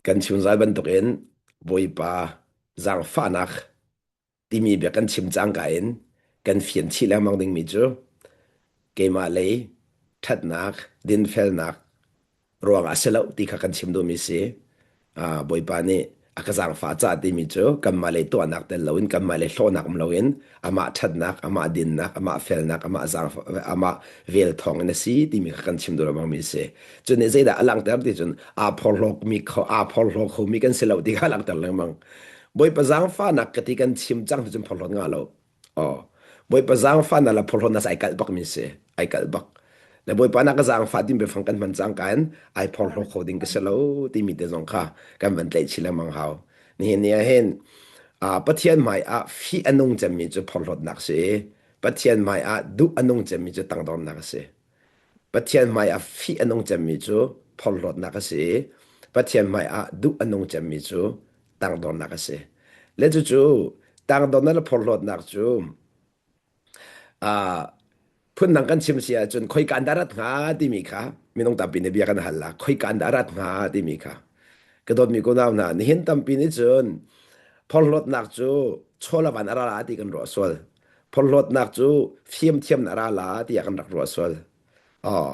Kan chimzal bantukin Bawipa zaangfahnak timi bia kan chim cangka in kan fian chih lengmang dingmi cu keimah lei ṭhatnak, dinfelnak ruangah a si lo ti kha kan chim duhmi si. Bawipa nih a ka zaangfah cah timi cu kanmah lei tuahnak tel loin kanmah lei hlawhnak um loin amah ṭhatnak, amah dinnak, amah felnak, amah zaangfah, amah vel thawng in a si timi kha kan chim duh lengmangmi a si. Cu nih zeidah a langhter ti cun aa phorhlawkmi kho aa phorhlaw khomi kan si lo ti kha a langhter lengmang. Bawipa zaangfahnak ka ti kan chim cang ti cun phorhlawt ngah lo. Oh. Bawipa zaangfahnak le phorhlawtnak ai kalh bak mi si. Ai kalh bak. Le Bawipa na ka zaangfah tim biafang kan hman cang kan ai phorhlaw kho ding ka si lo timi te zong kha kan van tlaih chih lengmang hau. Nihin ni ah hin Pathian hmai ah fih a nung cemmi cu phorhlawtnak si i Pathian hmai ah duh a nung cemmi cu tangdornak a si. Pathian hmaiah fih a nung cemmi cu phorhlawtnak a si i Pathian hmaiah duh a nung cemmi cu tangdornak a si. Le cucu tangdornak le phorhlawtnak cu uh, phundang kan chim si ahcun khoika an dah rat hnga timi kha minung tampi nih bia kan hal la khoika an dah rat hnga timi kha ka dawtmi kunau hna nihin tampi nih cun phorhlawtnak cu chawlavan a ra la ti kan ruah sual Phorhlawtnak cu fimthiam na ra la tiah kan rak ruah sual. Aw.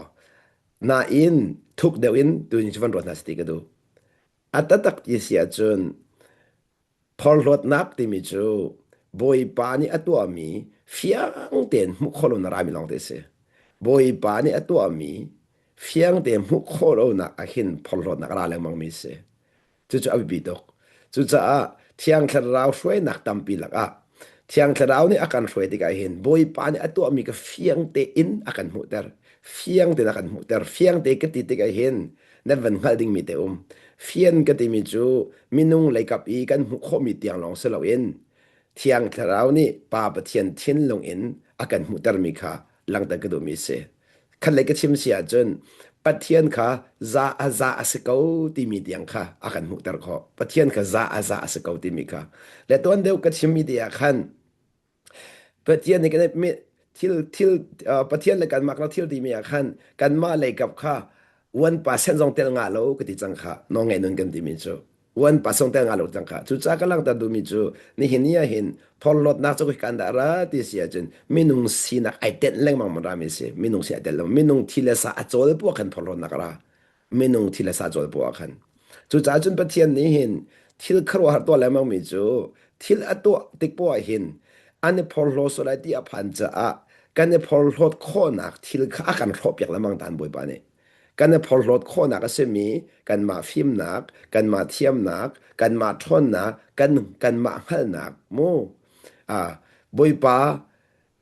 Nain thuk deuh in tuni cu van ruat hna si ti ka duh. A taktak ti si ahcun phorhlawtnak timi cu Bawipa nih a tuahmi fiang tein hmuh khawh lo na rami lawng te a si. Bawipa nih a tuahmi fiang tein hmuh khawh lonak ah hin phorhlawtnak a ra lengmangmi a si. Cucu a biapi tuk. Cucaah Thiang Thlarau hruainak tampi lakah Thiang Thlarau nih a kan hruai tikah hin Bawipa nih a tuahmi ka fiang tein a kan hmuhter. Fiang tein a kan hmuhter. Fiang te ka ti tikah hin nan van hngalh dingmi te um. Fian ka timi cu minung leikap i kan hmuh khawhmi tiang lawng si loin Thiang Thlarau nih Pa Pathian thinlung in a kan hmuhtermi kha langhter ka duhmi a si. Khatlei ka chim si ahcun Pathian kha za a za a si ko timi tiang kha a kan hmuhter khawh. Pathian kha za a za a si ko timi kha. Le tuan deuh ka chimmi te ah khan Pathian nih kan thil thil Pathian le kanmah kan thil timi ah khan kanmah lei kap kha 1% zong tel ngah lo ka ti cang kha nawlngaih nun kan timi cu. Uan pasong tel nga lo cang kha. Cucaah ka langhter duhmi cu nihin ni ah hin phorhlawtnak cu kan dah ra ti si ahcun minung sinak ai tenh lengmang man rami si. Minung si ai tel lo. Minung thi le sa a cawl puah khan phorhlawtnak a ra. Minung thi le sa cawl puah khan. Cucaah cun Pathian nih hin thil khuaruahhar tuah lengmang mi cu thil a tuah tik poah hin an i phorhlaw sual lai ti a phan caah kan i phorhlawt khawhnak thil kha a kan hrawhpiak lengmang tan Bawipa nih. Kan i phorhlawt khawhnak a simi kanmah fimnak, kanmah thiamnak, kanmah ṭhawnnak, kan kanmah hngalhnak mu. Ah, Bawipa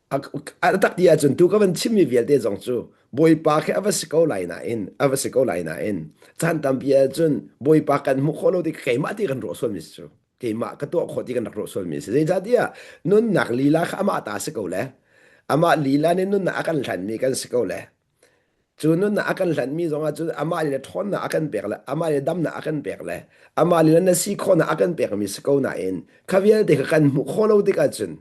a, a tak ti ahcun tu ka van chimmi vialte zong cu Bawipa khi a va si ko lai nain a va si ko lai nain caan tampi ahcun Bawipa kan hmuh khawh lo ti keimah ti kan ruah sualmi si cu keimah ka tuah khawh ti kan rak ruah sualmi a si zeicahtiah nunnak lila kha amah ta si ko le amah lila nih nunnak a kan hlanmi kan si ko le Cu nunnak a kan hlanhmi zongah cun amah le ṭhawnnak a kan pek le amah le damnak a kan pek le amah le na si khawhnak a kan pekmi si ko nain kha vialte kha kan hmuh khawh lo tikah cun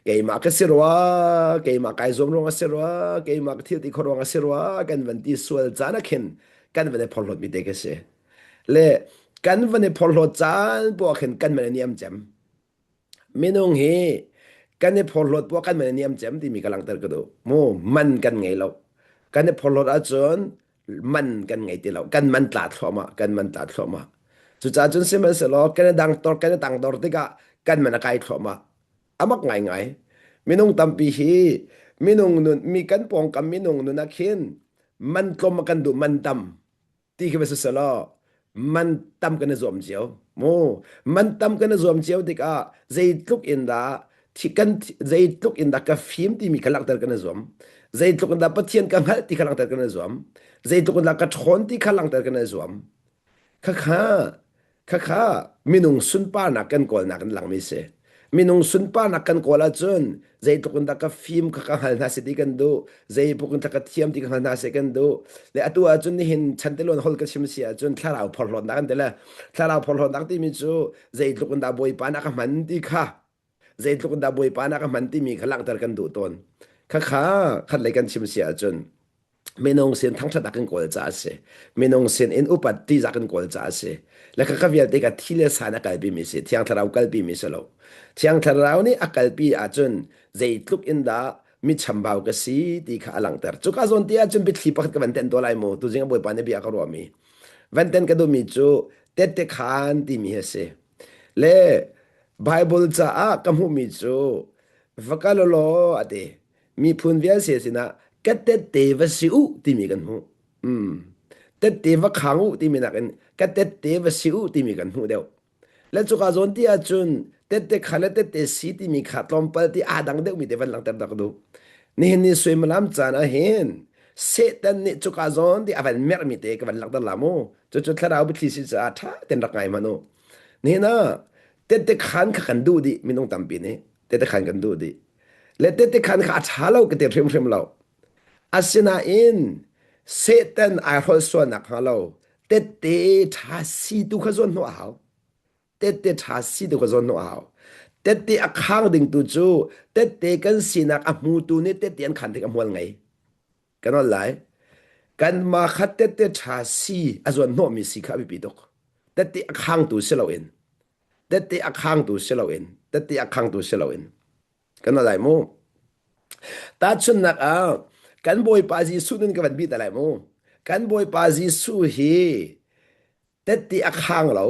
keimah ka si rua keimah kai zuam ruang a si rua keimah ka thil ti khawh ruang a si rua kan van ti sual caan ah khin kan van i phorhlawtmi te ka si le kan van i phorhlawt caan poah khin kan van i niam cem Minung hi kan i phorhlawt poah kan man a niam cem timi ka langhter ka duh. Mu man kan ngei lo. Kan i phorhlawt ahcun man kan ngei ti lo. Kan man tla thluahmah, kan man tla thluahmah. Cucaah cun sihmanhsehlaw kan i dangtor, kan i tangdor tikah kan man a kai thluahmah. Amak ngaingai. Minung tampi hi minung nun mi kan pawngkam minung nun ah khin man tlawm a kan duh man tam. Ti khi va si selaw man tam kan i zuam cio mu man tam kan i zuam cio tikah zeitluk in dah thi kan zeitluk in dah ka fim timi kha langhter kan i zuam zeitluk in dah Pathian ka hngalh ti kha langhter kan i zuam zeitluk in dah ka ṭhawn ti kha langhter kan i zuam khakha Khakha minung sunparnak kan kawlnak in langmi si. Minung sunparnak kan kawl ahcun zeitluk in dah ka fim kha ka hngal hna seh ti kan duh, zeitluk in dah ka thiam ti ka hngal hna seh kan duh. Le atu ahcun nihin chantiluan hol ka chim si ahcun thlarau phorhlawtnak an ti le thlarau phorhlawtnak timi cu zeitluk in dah Bawipa nih a ka hman ti kha zeitluk in dah Bawipa nih a ka hman timi kha langhter kan duh tawn. Khakha khat lei kan chim si ahcun. Minung sin thangṭhat ah kan kawl caah a si. Minung sin in upat ṭihzah kan kawl caah a si. Le khakha vialte ka thi le san a kalpi mi si. Thiang Thlarau kalpi mi si lo. Thiang Thlarau nih a kalpi ahcun zeitluk in dah mi chambau ka si ti kha a langhter. Cuka zawn ti ahcun biathli pakhat ka van tenh tuah lai mu. Tuzing a Bawipa nih bia ka ruahmi. Van tenh ka duhmi cu tette khaan timi hi a si. Le Bible caah ka hmuhmi cu va kal law a ti. Miphun vialte sinah ka tette va si u timi kan hmuh. Mm. Tette va khang u timi nakin ka tette va si u timi kan hmuh deuh. Le cuka zawn ti ahcun tette kha le tette si timi kha tlawmpal ti aa dang deuhmi te van langhter dak duh. Nihin ni suimilam caan ah hin Satan nih cuka zawn ti a van merhmi te ka van langhter la mu. Cucu thlarau biathli si caah ṭha ten rak ngai hmanh u. Nihin ah tette khan kha kan duh dih minung tampi nih tette khan kan duh dih. Le tette khan kha a ṭha lo ka ti hrimhrim lo. Asinain Satan ai hrolh sualnak hnga lo tette ṭha si tu kha zawn hnawh a hau. Tette ṭha si tu kha zawn hnawh a hau. Tette a khang ding tu cu tette kan sinak a hmutu nih tette an khan tik a hmual ngei. Kan ol lai. Kanmah kha tette ṭha si a zuan hnawhmi si kha a biapi tuk. Tette a khangtu si loin tette a khangtu si loin tette a khangtu si loin kan ol lai mu. Tahchunhnak ah kan Bawipa Jesuh nun ka van bih ta lai mu. Kan Bawipa Jesuh hi tette a khang lo.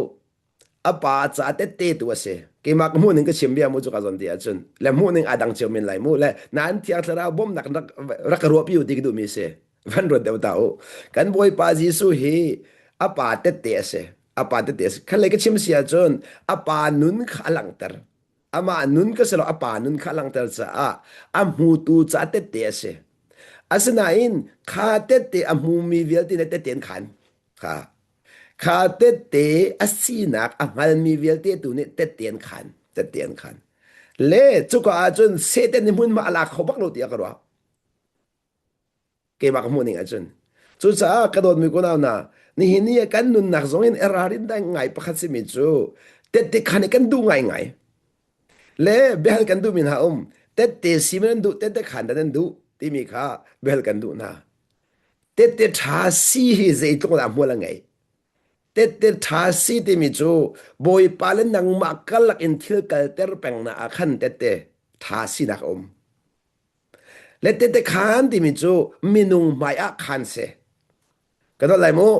A pa caah tette tu a si. Keimah ka hmuh ning ka chim bia mu cu ka zon ti ahcun le hmuh ning aa dang cio men lai mu le nain Thiang Thlarau bawmhnak rak rak ka ruahpi u ti ka duhmi si. Van ruat deuh ta u. Kan Bawipa Jesuh hi a pa tette a si. A pa tette a si. Khan lei ka chim si ahcun a pa nun kha a langhter. Amah nun ka si lo, a pa nun kha a langhter caah a hmutu caah tette a si. Asinain kha tette a hmumi vialte nih tette an khan. Kha kha tette a sinak a hngalmi vialte tu nih tette an khan. Tette an khan. Le cuka ahcun Satan nih hmunhma a lak kho bak lo tiah ka ruah. Keimah ka hmuh ning ahcun. Cucaah ka dawtmi kunau hna, nihin ni ah kan nunnak zong in ralrin dai ngai pakhat simi cu tette khan i kan duh ngaingai. Le biahal kan duhmi hna um, tette si man an duh, tette khan dan an duh timi kha biahal kan duh hna. Tette ṭha si hi zeitluk dah hmual a ngeih. Tette ṭha si timi cu Bawipa le nangmah karlak in thil kalter peng na ah khan tette ṭha sinak a um. Le tette khaan timi cu minung hmai ah khaan si. Ka dawt lai mu.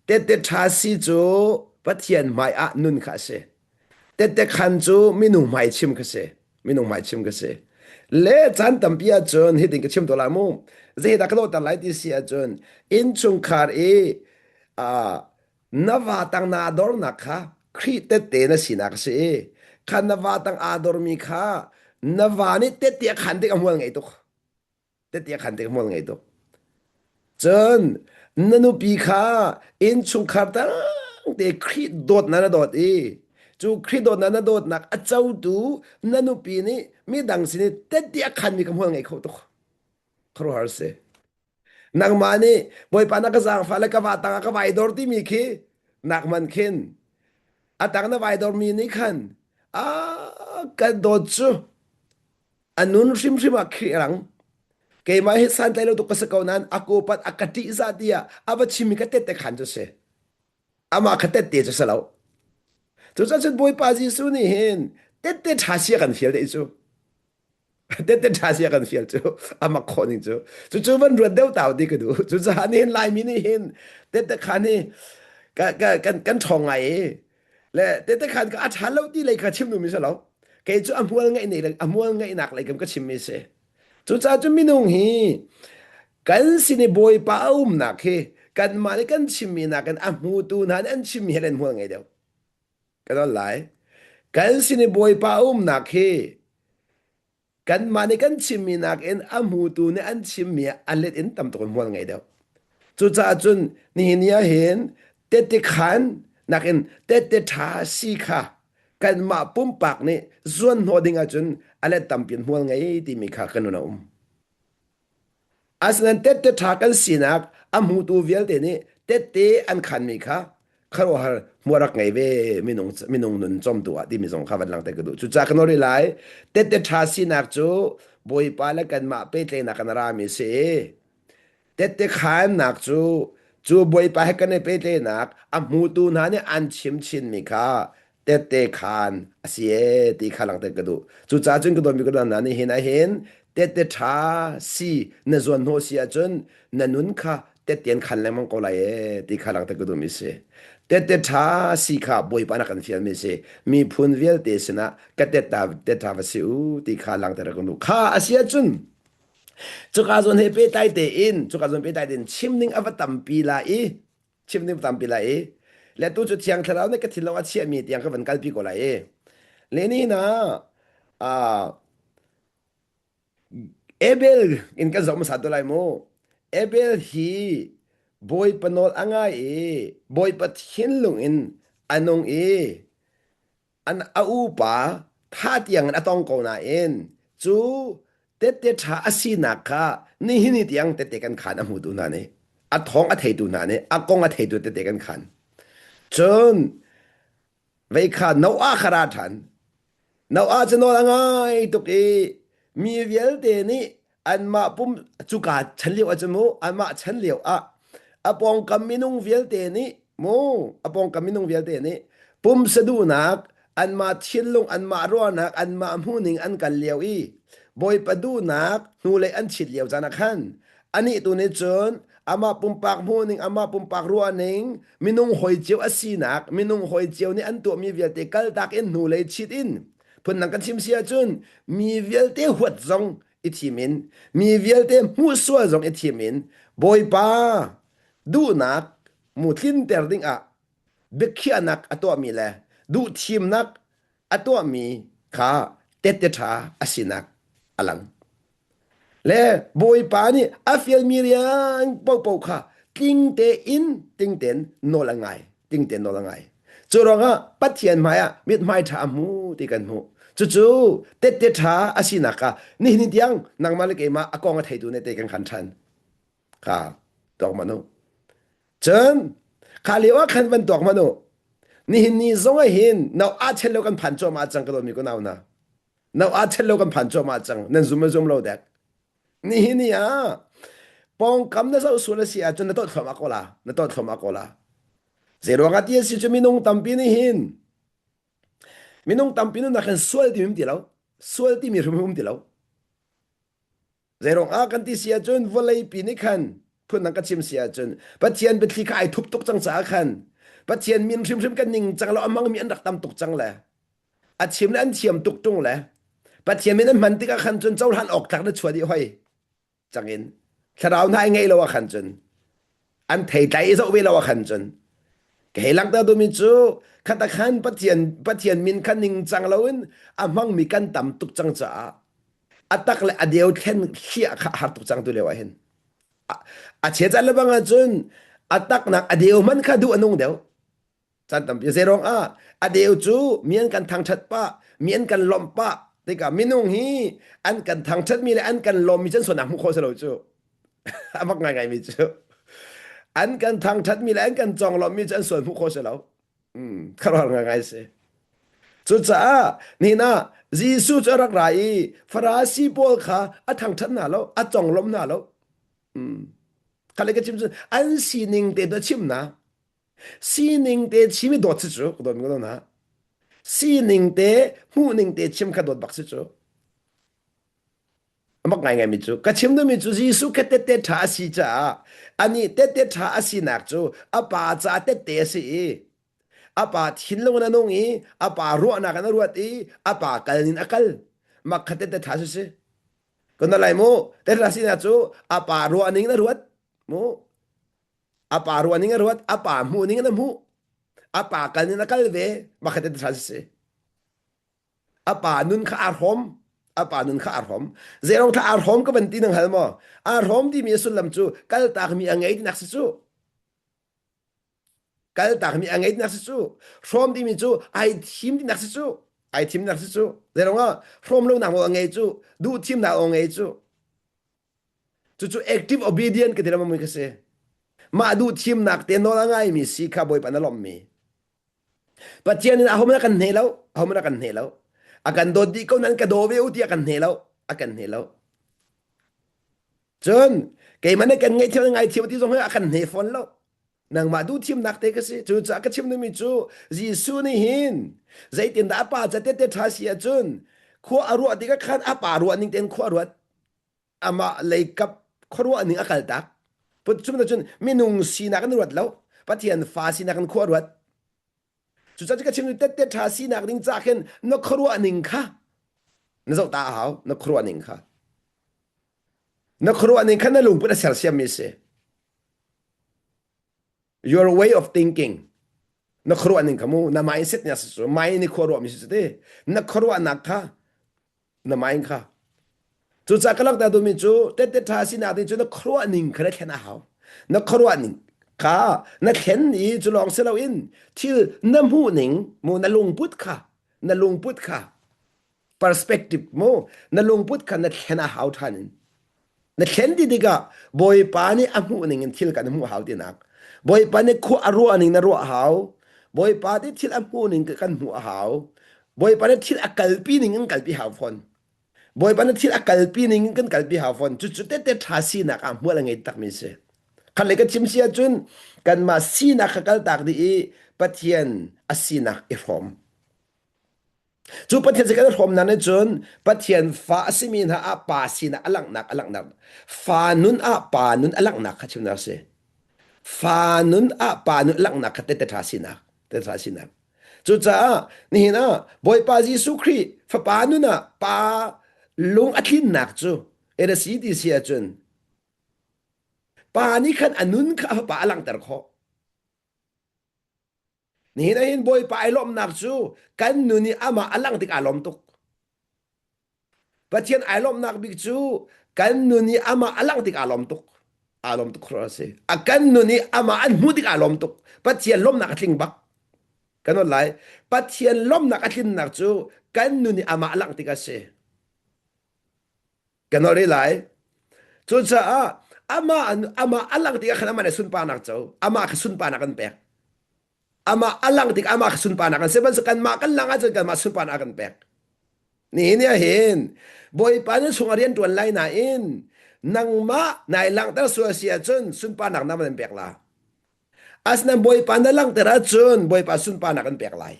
Tette ṭha si cu Pathian hmai ah nun kha a si. Tette khaan cu minung hmai chim kha si. Minung hmai chim kha si. Le caan tampi ahcun hitin ka chim to lai mu. Zeidah ka dawhter lai ti si ahcun innchungkhar i uh, na va tang naa dornak kha Khrih tette na sinak a si i kha na va tang aa dormi kha na va nih tette a khan tik a hmual ngei tuk tette a khan tik a hmual ngei tuk cun na nupi kha innchungkhar tang te Khrih dawtnak na dawt i cu Khrih dawtnak na dawtnak a cotu na nupi nih midang sin i tette a khanmi ka hmual ngei kho tuk khuaruahhar si Nangmah nih Bawipa na ka zaangfah le ka va tangah ka vai dor timi khi nak man khin a tang na vai dormi nih khan a ka dawt cu a nun hrimhrim ah Khrih rang keimah hi santlai lo tuk ka si ko nain a kupat a ka ṭihzah tiah a va chimmi ka tette khan cu si amah kha tette cu si lo cucaah cun Bawipa Jesuh nih hin tette ṭha si a kan fial deh cu Tette ṭha si a kan fial cu a mak khawh ning cu cucu van ruat deuh tau ti ka duh cucaah nihin Laimi nih hin tette khan hi ka, ka, kan, kan ṭhawng ngai i le tette khan ka a ṭha lo ti lei kha chim duhmi si lo kei cu a hmual ngeih nei a hmual ngeihnak lei kam ka chimmi si cucaah cu minung hi kan sin i Bawipa a umnak hi kanmah nih kan chimmi nakin a hmutu hna nih an chimmi he an hmual ngei deuh Kan on lai. Kan sin i Bawipa a umnak hi kanmah nih kan chimmi nakin a hmutu nih an chimmi ah a let in tam tuk in hmual ngei deuh. Cucaah cun nihin ni ah hin tette khan nakin tette ṭha si kha kanmah pumpak nih zuan hnawh ding ahcun a let tampi in hmual ngei timi kha kan nun a um. Asinain tette ṭha kan sinak a hmutu vialte nih tette an khanmi kha khuaruahhar hmuh rak ngei ve minung minung nun cawmtu ah timi zong kha van langhter ka duh. Cucaah ka nawl rih lai tette ṭha sinak cu Bawipa le kanmah pehtlaihnak in a rami a si i. Tette khaannak cu cu Bawipa he kan i pehtlaihnak a hmutu hna nih an chim chinmi kha tette khaan a si ee ti kha langhter ka duh. Cucaah cun ka dawtmi ka hna nih hin ahhin tette ṭha si na zuan hnawh si ahcun na nun kha tette an khan lengmang ko lai ee ti kha langhter ka duhmi si. Tette ṭha si kha Bawipa nih a kan fialmi si. Miphun vialte sinah ka tette ṭha va si u ti kha langhter ka duh. Kha a si ahcun Cuka zawn he pehtlai tein, cuka zawn pehtlai tein chim ding a va tampi lai i, chim ding tampi lai i, le tu cu Thiang Thlarau nih ka thinlung a chiahmi tiang ka van kalpi ko lai i. Le ni na uh, Abel in kan zoh hmasa tu lai mu. Abel hi Bawipa nawl a ngai i Bawipa thinlung in a nung i an a upa tha tiang in a tong ko nain cu tette ṭha a sinak kha nihin ni tiang tette kan khaan a hmutu hna nih a thawng a theitu hna nih a kong a theitu tette kan khaan cun vei kha Noah kha ra ṭhan Noah cu nawl a ngai tuk i mi vialte nih anmah pum cuka chan lio ah cun mu anmah chan lio ah a pawngkam minung vialte nih mu a pawngkam minung vialte nih pumsa duhnak anmah thinlung anmah ruahnak anmah hmuhning an kal lio i Bawipa duhnak hnulei an chit lio caan ah khan anih tu nih cun amah pumpak hmuhning amah pumpak ruahning minung hawi cio a sinak minung hawi cio nih an tuahmi vialte kaltak in hnulei chit in phundang kan chim si ahcun mi vialte huat zong i thim in mi vialte hmuh sual zong i thim in Bawipa duhnak mu tlinter dingah biakhiahnak a tuahmi le duhthimnak a tuahmi kha tette ṭha a sinak a lang. Le Bawipa nih a fialmi rian paohpaoh kha tling tein ting tein nawl a ngai ting tein nawl a ngai. Cu ruangah Pathian hmaiah mithmai ṭha a hmu ti kan hmuh. Cucu tette ṭha a sinak kha nihin tiang nangmah le keimah a kong a theitu nih te kan khan ṭhan. Kha tuak hmanh u. Cun kha lio ah khan van tuak hmanh u. Nihin ni zong ah hin no aa chen lo kan phan cuahmah cang ka dawtmi ka nau hna. No aa chen lo kan phan cuahmah cang. Nan zum a zum lo dek. Nihin ni ah pawngkam na zoh sual a si ahcun na tawt thluahmah ko la. Na tawt thluahmah ko la. Zeiruang ah ti a si cu minung tampi nih hin minung tampi nunnak hin sual timi um ti lo. Sual timi hrim um ti lo. Zeiruang ah kan ti si ahcun vawleipi nih khan phundang ka chim si ahcun Pathian biathli kha ai thup tuk cang caah khan Pathian min hrimhrim kan ning cang lo a hmangmi an rak tam tuk cang le a chim le an thiam tuk ṭung le Pathian min an hman tikah khan cun cohlan awk tlak na chuah dih hoi cangin thlarau hna ai ngeih lo ah khan cun an theitlai i zoh ve lo ah khan cun ka hei langhter duhmi cu khata khan Pathian Pathian min kha ning cang loin a hmangmi kan tam tuk cang caah a tak le a deu thlen hliah kha a har tuk cang tu lio ah hin a chia caan le bang ahcun a taknak a deu hman kha duh a nung deuh caan tampi zeirong ah a deu cu mi an kan thangṭhat pah mi an kan lawmh pah tikah minung hi an kan thangṭhat mi le an kan lawm mi cun sualnak hmuh khawh si lo cu a mak ngaingai mi cu an kan thangṭhat mi le an kan conglawmh mi cu an sual hmuh khawh si lo khuaruahhar ngaingai si. Cucaah nihin ah Jesuh cu a rak ra i Farasi pawl kha a thangṭhat hna lo, a conglawmh hna lo. Kha le ka chim cu an sining te tu a chim hna. Sining te chim i dawt si cu, ka dawt mi ka dawt hna. Sining te, hmuhning te chim kha dawt bak si cu. A mak ngaingaimi cu ka chim duhmi cu Jesuh kha tette ṭha a si caah anih tette ṭha a sinak cu a pa caah tette a si i a pa thinlung in a nung i a pa ruahnak in a ruat i a pa kal in a kal mak kha tette ṭha cu si kan lai mu tette ṭha sinak cu a pa ruahning in a ruat mu a pa ruahning a ruat a pa hmuhning in a hmuh a pa kal in a kal ve mak kha tette ṭha cu si A pa nun kha aa hrawm. A pa nun kha aa hrawm. Zeirong thla aa hrawm ka van ti nang hal maw? Aa hrawm timi a sullam cu kaltakmi a ngei tinak si cu. Kaltakmi a ngei tinak si cu. Hrawm timi cu ai thim tinak si cu. Ai thim tinak si cu. Zeirong ah hrawm lonak nawl a ngei cu. Duh thimnak nawl a ngei cu. Cucu active obedient ka ti lam mui ka si. Mah duh thimnak te nawl a ngaimi si kha Bawipa na lawmhmi. Pathian in ahohmanh a kan hne lo, ahohmanh a kan hne lo. A kan dawt dih ko nain ka daw ve u ti a kan hne lo, a kan hne lo. Cun Keimah nih kan ngaihthiam ngaithiam ti zong hi a kan hne fawn lo. Nangmah duh thimnak te ka si. Cucaah ka chim duhmi cu Jesuh nih hin zeitindah a pa ca tete ṭha si ahcun khua a ruah tikah khan a pa ruah ning tein khua a ruat. Amah leikap khuaruah ning a kal tak. Put cun cun minung sinak in ruat lo. Pathian fa sinak in khua ruat. Cucaah ka chim tette ṭha sinak ding ca khin na khuaruah ning kha na zoh ta a hau. Na khuaruah ning kha. Na khuaruah ning kha na lungput a sersiammi si. Your way of thinking. Na khuaruah ning kha mu na mindset nih a si cu mind nih khuaruah mi si cu ti. Na khuaruahnak kha na mind kha. Cucaah ka langhter duhmi cu tette ṭha sinak ding cu na khuaruah ning kha na thlen a hau. Na khuaruah ning kha na thlen i cu lawng si loin thil na hmuh ning mu na lungput kha na lungput kha perspective mu na lungput kha na thlen a hau ṭhan in na thlen ti tikah Bawipa nih a hmuh ning in thil kan hmuh hau tinak Bawipa nih khua a ruah ning na ruah hau Bawipa nih thil a hmuh ning kan hmuh a hau Bawipa nih thil a kalpi ning in kalpi hau fawn Bawipa nih thil a kalpi ning in kan kalpi hau fawn cucu tete ṭha sinak ah hmual a ngei takmi si khat le ka chim si ahcun kanmah sinak kha kaltak dih i Pathian a sinak i hrawm Cu Pathian si kan hrawmnak nih cun Pathian fa a simi hna ah pa sinak a langhnak a langhnak fa nun ah pa nun a langhnak kha chimnak a si. Fa nun ah pa nun a langhnak kha tete ṭha sinak tete ṭha sinak. Cucaah nihin ah Bawipa Jesuh Khrih fapa nun ah pa lung a tlinnak cu ed a si ti si ahcun pa nih khan a nun kha a fapa a langhter khawh. Nihin ah hin Bawipa ai lawmhnak cu kan nun i amah a langh tik aa lawm tuk. Pathian ai lawmhnak bik cu kan nun i amah a langh tik aa lawm tuk. Aa lawm tuk a si. A kan nun i amah an hmuh tik aa lawm tuk. Pathian lawmhnak a tling bak. Kan on lai. Pathian lawmhnak a tlinnak cu kan nun i amah a langh tik a si. Kan ori lai. Cucaah amah amah a langh tikah khan amah nih sunparnak co. Amah kha sunparnak kan pek. Amah a langh tik amah kha sunparnak kan sihmanhsehlaw kanmah kan langh ahcun kanmah sunparnak kan pek. Nihin ni ahhin Bawipa na chungah rian ṭuan lai nain nangmah nai langhter sual si ahcun sunparnak na van pek la. Asinain Bawipa na langhter ahcun Bawipa sunparnak kan pek lai.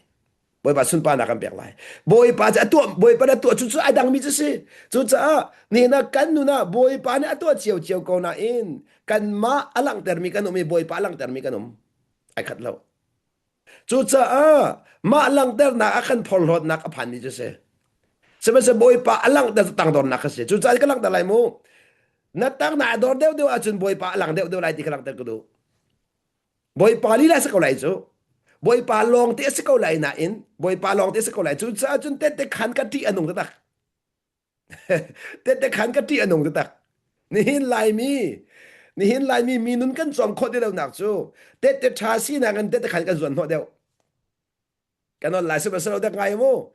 Bawipa sunparnak kan pek lai. Bawipa cu a tuah Bawipa nih a tuah cu cu a dangmi cu si. Cucaah nihin ah kan nun ah Bawipa nih a tuah ciocio ko nain kanmah a langhtermi kan um i Bawipa a langhtermi kan um. Ai khat lo. Cucaah mah langhternak ah kan phorhlawtnak a phanmi cu si. Sihmanhsehlaw Bawipa a langhter cu tangdornak kha si. Cucaah ka langhter lai mu. Na tang na a dor deuhdeuh ahcun Bawipa a lang deuhdeuh lai ti ka langhter ka duh. Bawipa lila si ko lai cu. Bawipa lawng te a si ko lai nain Bawipa lawng te a si ko lai. Cucaah cun tette khan ka ṭih a nung taktak. Tette khan ka ṭih a nung taktak. Nihin Laimi, nihin Laimi mi nun kan cawm khawh ti lonak cu tette ṭha sinak in tette khan kan zuan hnawh deuh. Kan on lai sihmanhsehlaw dek ngai mu.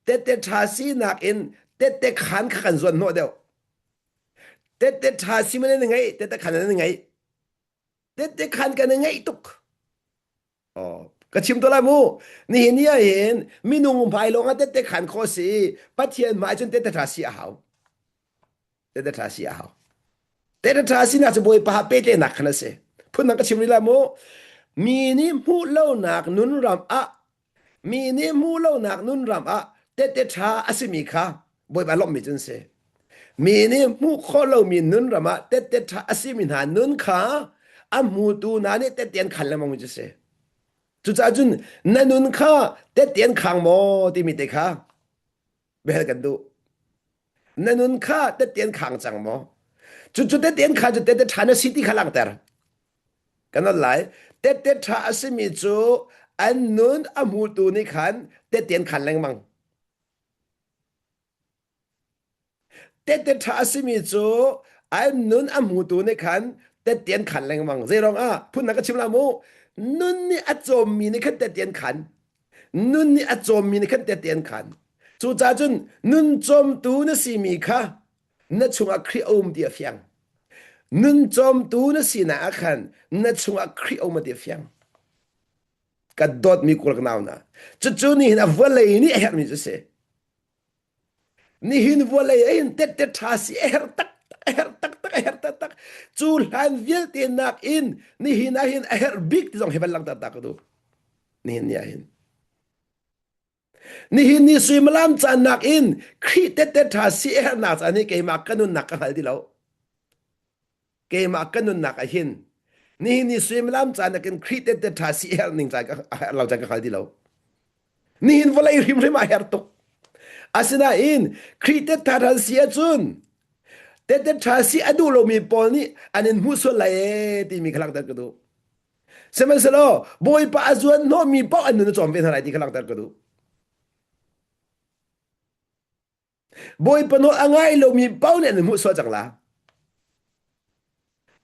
Tette ṭha sinak in tette khan kha kan zuan hnawh deuh. Tette ṭha si man an ngeih, tette khan an ngeih. Tette khan kan i ngeih tuk. Oh, ka chim to lai mu. Nihin ni ah hin minung hmai lawng ah tette khan khawh si. Pathian hmai cun tette ṭha si a hau. Tette ṭha si a hau. Tette ṭha sinak cu Bawipa pehtlaihnak khan a si. Phundang ka chim rih lai mu. Mi nih hmuh lonak nun ram ah Mi nih hmuh lonak nunram ah tehte ṭha a simi kha Bawipa lawmhmi cu an si. Mi nih hmuh khawh lomi nunram ah tehte ṭha a simi hna nun kha a hmutu hna nih tehte an khan lengmangmi cu a si. Cucaah cun na nun kha tehte an khang maw timi te kha biahal kan duh. Na nun kha tehte an khang cang maw? Cucu tehte an khan cu tehte ṭha na si ti kha langhter. Kan on lai. Tehte ṭha a simi cu an nun a hmutu nih khan tehte an khan lengmang. Tehte ṭha a simi cu an nun a hmutu nih khan tehte an khan lengmang. Zeiruang ah? Phundang ka chim la mu. Nun nih a cawmmi nih khan tehte an khan. Nun nih a cawmmi nih khan tehte an khan. Cucaah cun nun cawmtu na simi kha na chungah Khrih a um ti a fiang. Nun cawmtu na sinak ah khan na chungah Khrih a um ti a fiang. Ka dawtmi kul ka nau na. Cucu nihin a vawlei nih a herhmi cu si. Nihin vawlei ah hin tette ṭha si a herh tak a herh tak tak a herh. herh taktak. Cu hlan vialte nakin nihin ah hin a herh bik ti zong hi van langhter ta ka duh. Nihin ni ah hin. Nihin ni suimilam caan nakin Khrih tette ṭha si a herhnak caan hi keimah ka nunnak ka hngal ti lo. Keimah ka nunnak ah hin nihin ni suimilam caan nakin Khrih tette ṭha si a herh ning caan ka a herh lo caan ka hngal ti lo. Nihin vawlei hrimhrim ah herh tuk. Asinain Khrih tette ṭha si ahcun tette ṭha si a duh lomi pawl nih an in hmuh sual lai ee timi kha langhter ka duh. Sihmanhsehlaw Bawipa a zuan hnawhmi paoh an nun a cawm ve hna lai ti kha langhter ka duh. Bawipa nawl a ngai lomi paoh nih an hmuh sual cang la.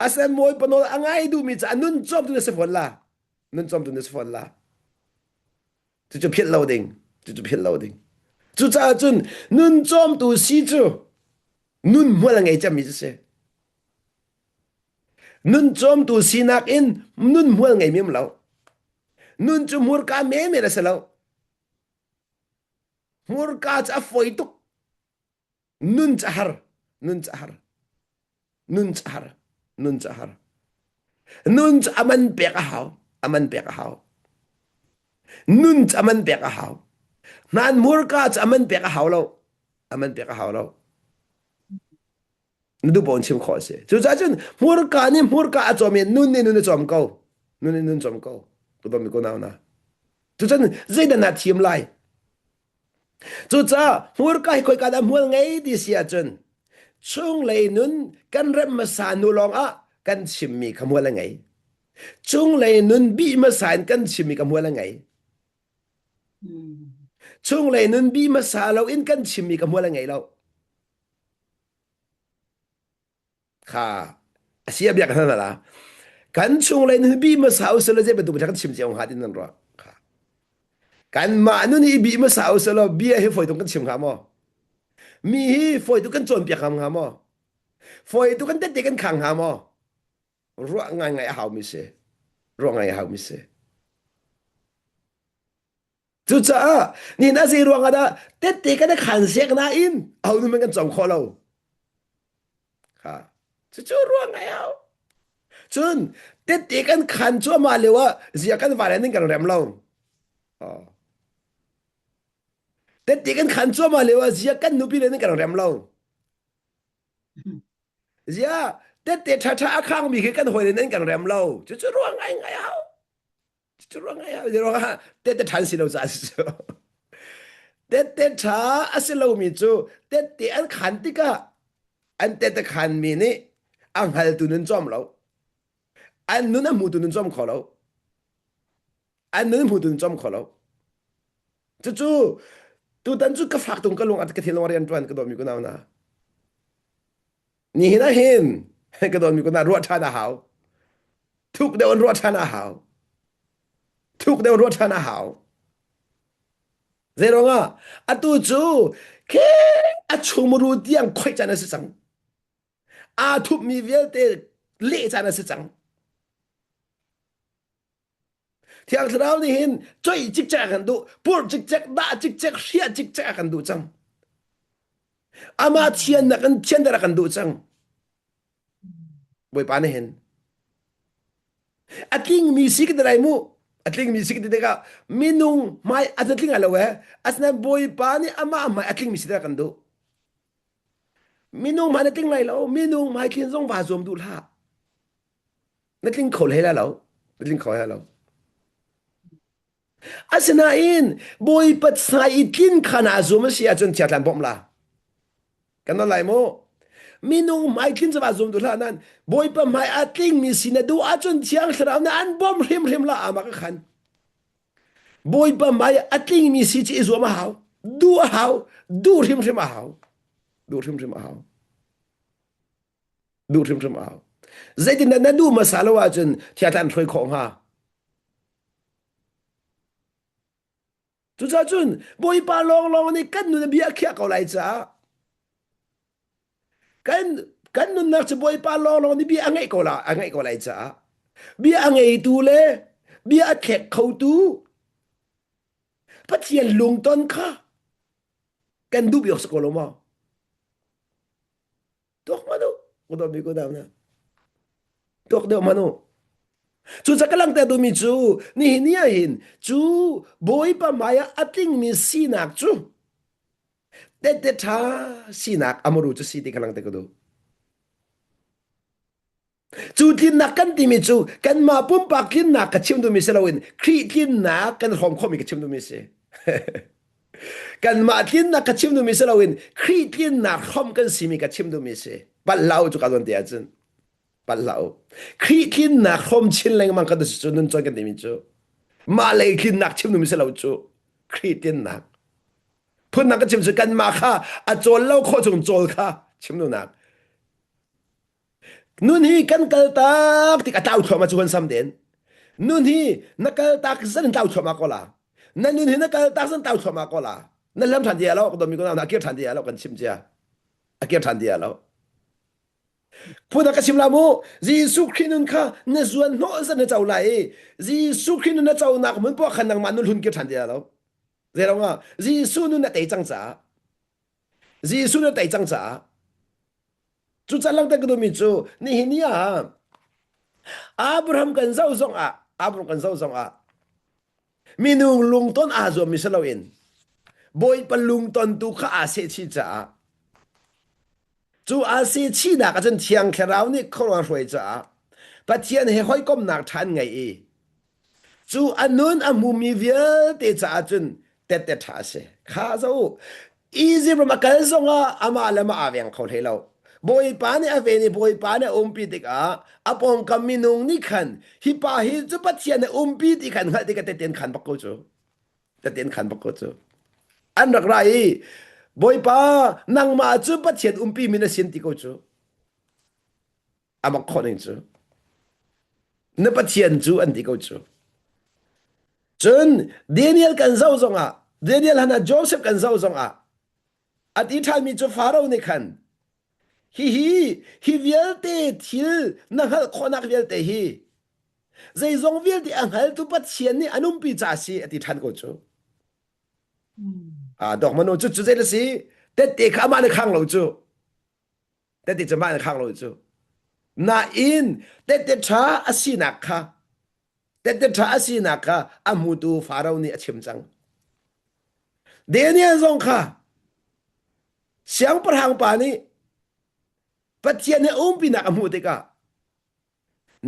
Asinain Bawipa nawl a ngai duhmi cu a nun cawmtu na si fawn la. Nun cawmtu na si fawn la. Cucu philh lo ding. Cucu philh lo ding. Cucaah cun nun cawmtu si cu nun hmual a ngei cemmi cu si. Nun cawmtu sinak in nun hmual ngeimi um lo. Nun cu hmurka menmen a si lo. Hmurka cu a fawi tuk. Nun cu a har. Nun cu a har. Nun cu a har. Nun cu a har. Nun cu a man pek a hau. A man pek a hau. Nun cu a man pek a hau. Hnan hmurka cu a man pek a hau lo. A man pek a hau lo. Na duh paoh in chim khawh a si. Cucaah cun hmurka nih hmurka a cawm i nun nih nun a cawm ko. Nun nih nun cawm ko. Ka dawmi ko nau na. Cucun zeidah na thiam lai? Cucaah hmurka hi khoika dah hmual ngei ti si ahcun chunglei nun kan remh hmasa hnu lawngah kan chimmi kha hmual a ngei. Chunglei nun bih hmasa in kan chimmi kha hmual a ngei. Chunglei nun bih hmasa loin kan chimmi kha hmual a ngei lo. Kha a si a biak hna la. Kan chunglei nun bi hmasa usih law zei bantuk kan chim cio hnga ti nan ruah. Kha. Kanmah nun hi bi hmasa usih law bia hi fawi tuk kan chim hnga maw? Mi hi fawi tuk kan cawnpiak hnga maw? Fawi tuk kan tette kan khang hnga maw? Ruah ngaingai a haumi si. Ruah ngai a haumi si. Cucaah nihin a zei ruangah dah tette kan i khan sek nain aho nih kan cawm khawh lo. Kha cucu ruang ai hau. Cun tette kan khan cuahmah lio ah zia kan vale ning kan rem lo. Oh. Tette kan khan cuahmah lio ah zia kan nupi le ning kan rem lo. Zia tette ṭhaṭha a khangmi khi kan hawile nih kan rem lo. Cucu ruang ngai ngai hau. Cucu ruang ngai hau. Ruang ah tette ṭhan si lo caah si cu. Tette ṭha a si lomi cu tette an khan tikah an tette khanmi nih a hngaltu nun cawm lo. An nun a hmutu nun cawm kho lo. An nun hmutu nun cawm kho lo. Cucu tutan cu ka fak tung ka lung ka thinlung a rian ṭuan ka dawtmi kunau hna. Nihin ah hin ka dawtmi kunau ruah ṭhan a hau. Thuk deuh in ruah ṭhan a hau. Thuk deuh in ruah ṭhan a hau. Zeiruangah atu cu khi a chungmuru tiang khoih caan a si cang. Aa thupmi vialte leh caan a si cang. Thiang Thlarau nih hin coih cikcek a kan duh, purh cikcek, dah cikcek, hriah cikcek a kan duh cang. Amah thiannak in thianter a kan duh cang. Bawipa nih hin a tlingmi si ka ti lai mu. A tlingmi si ka ti tikah minung hmai a tling lo eh. Asinain Bawipa nih amah hmai a tlingmi si a kan duh. Minung hmai na tling lai lo. Minung hmai tlin zong vaa zuam duh hlah. Na tling kho hlei lai lo. Na tling kho hlei lo. Asinain Bawipa sai i tlin kha naa zuam a si ahcun thiatlan bawmh la. Kan nawl lai mu. Minung hmai tlin cu vaa zuam duh hlah nan Bawipa hmai a tlingmi si na duh ahcun Thiang Thlarau nih an bawmh hrimhrim la amah ka khan. Bawipa hmai a tlingmi si cu i zuam a hau. Duh a hau. Duh hrimhrim a hau. Duh hrimhrim a hau. Duh hrimhrim a hau. Zeitindah na duh hmasa lo ahcun thiatla an hruai khawh hnga? Cucaah cun Bawipa lawnglawng nih kan nun a bia a khiah ko lai caah kan kan nunnak cu Bawipa lawnglawng nih bia a ngeih ko la a ngeih ko lai caah bia a ngeitu le bia a thlek khotu Pathian lungton kha kan duh bik si ko lo maw? Tuak hmanh u. Ku dawmi ku dam na. Tuak deuh manu. Cu ca ka langhter duhmi cu nihin ni ah hin cu Bawipa hmai ah a tlingmi sinak cu tette ṭha sinak amaru cu si ti ka langhter ka duh. Cu tlinnak kan timi cu kanmah pumpak tlinnak ka chim duhmi si loin Khrih tlinnak kan hrawm khawhmi ka chim duhmi si. Kanmah tlinnak ka chim duhmi si loin Khrih tlinnak hrawm kan simi ka chim duhmi si. Palh hlah u cu ka zawn te ahcun. Palh hlah u. Khrih tlinnak hrawm chin lengmang kan si cu nun cawn kan timi cu. Mah lei tlinnak chim duhmi si lo cu. Khrih tlinnak. Phunnak ka chim cu kanmah kha a cawl lo khawh chung cawl kha chim duhnak. Nun hi kan kaltak tik a tlau thluahmah cu hun sam den. Nun hi na kaltak zan in tlau thluahmah ko la. Na nun hi na kaltak zan tlau thluahmah ko la. Na lam ṭhan dia lo, ka domi ko na kir ṭhan dia lo kan chim cia. A kir ṭhan dia lo. Phun ka chim la mu, Jesuh Khrih nun kha na zuan hnawh zan na co lai i Jesuh Khrih nun na conak hmun poah khan nangmah nun hlun kir ṭhan dia lo. Zeiruangah Jesuh nun na tei cang caah Jesuh na tei cang caah Cucaah langhter ka duhmi cu nihin ni ah Abraham kan zoh zongah Abraham kan zoh zongah minung lungton aa zuammi si loin Bawipa lungton tu kha aa sehchih caah cu aa sehchihnak ahcun Thiang Thlarau nih khuaruah hruai caah Pathian he hawikomhnak ṭha an ngei i Cu a nun a hmumi vialte caah cun tette ṭha a si. Kha zoh u. Izipt ram a kal zongah amah le mah aa veng kho hlei lo. Bawipa nih a ven i Bawipa nih a umpi tikah a pawngkam minung nih khan hi pa hi cu Pathian nih umpi ti khan hngalh tikah tette an khan bak ko cu. Tette an khan bak ko cu. An rak ra i Bawipa nangmah cu Pathian umpi mi na sin ti ko cu. A mak khawh ning cu. Na Pathian cu an ti ko cu. Cun Daniel kan zoh zongah Daniel han ah Joseph kan zoh zongah a ti ṭhanmi cu Faro nih khan hihi hi vialte thil na hngalh khawhnak vialte hi zeizong vialte a hngaltu Pathian nih an umpi ca si a ti ṭhan ko cu. Ah dok manu cu cu zei na si tette kha amah na khang lo cu. Tette cu mah na khang lo cu. Nain tette ṭha a sinak kha tette ṭha a sinak kha a hmutu Faro nih a chim cang. Daniel zong kha siangpahrang pa nih Pathian he umpinak a hmuh tikah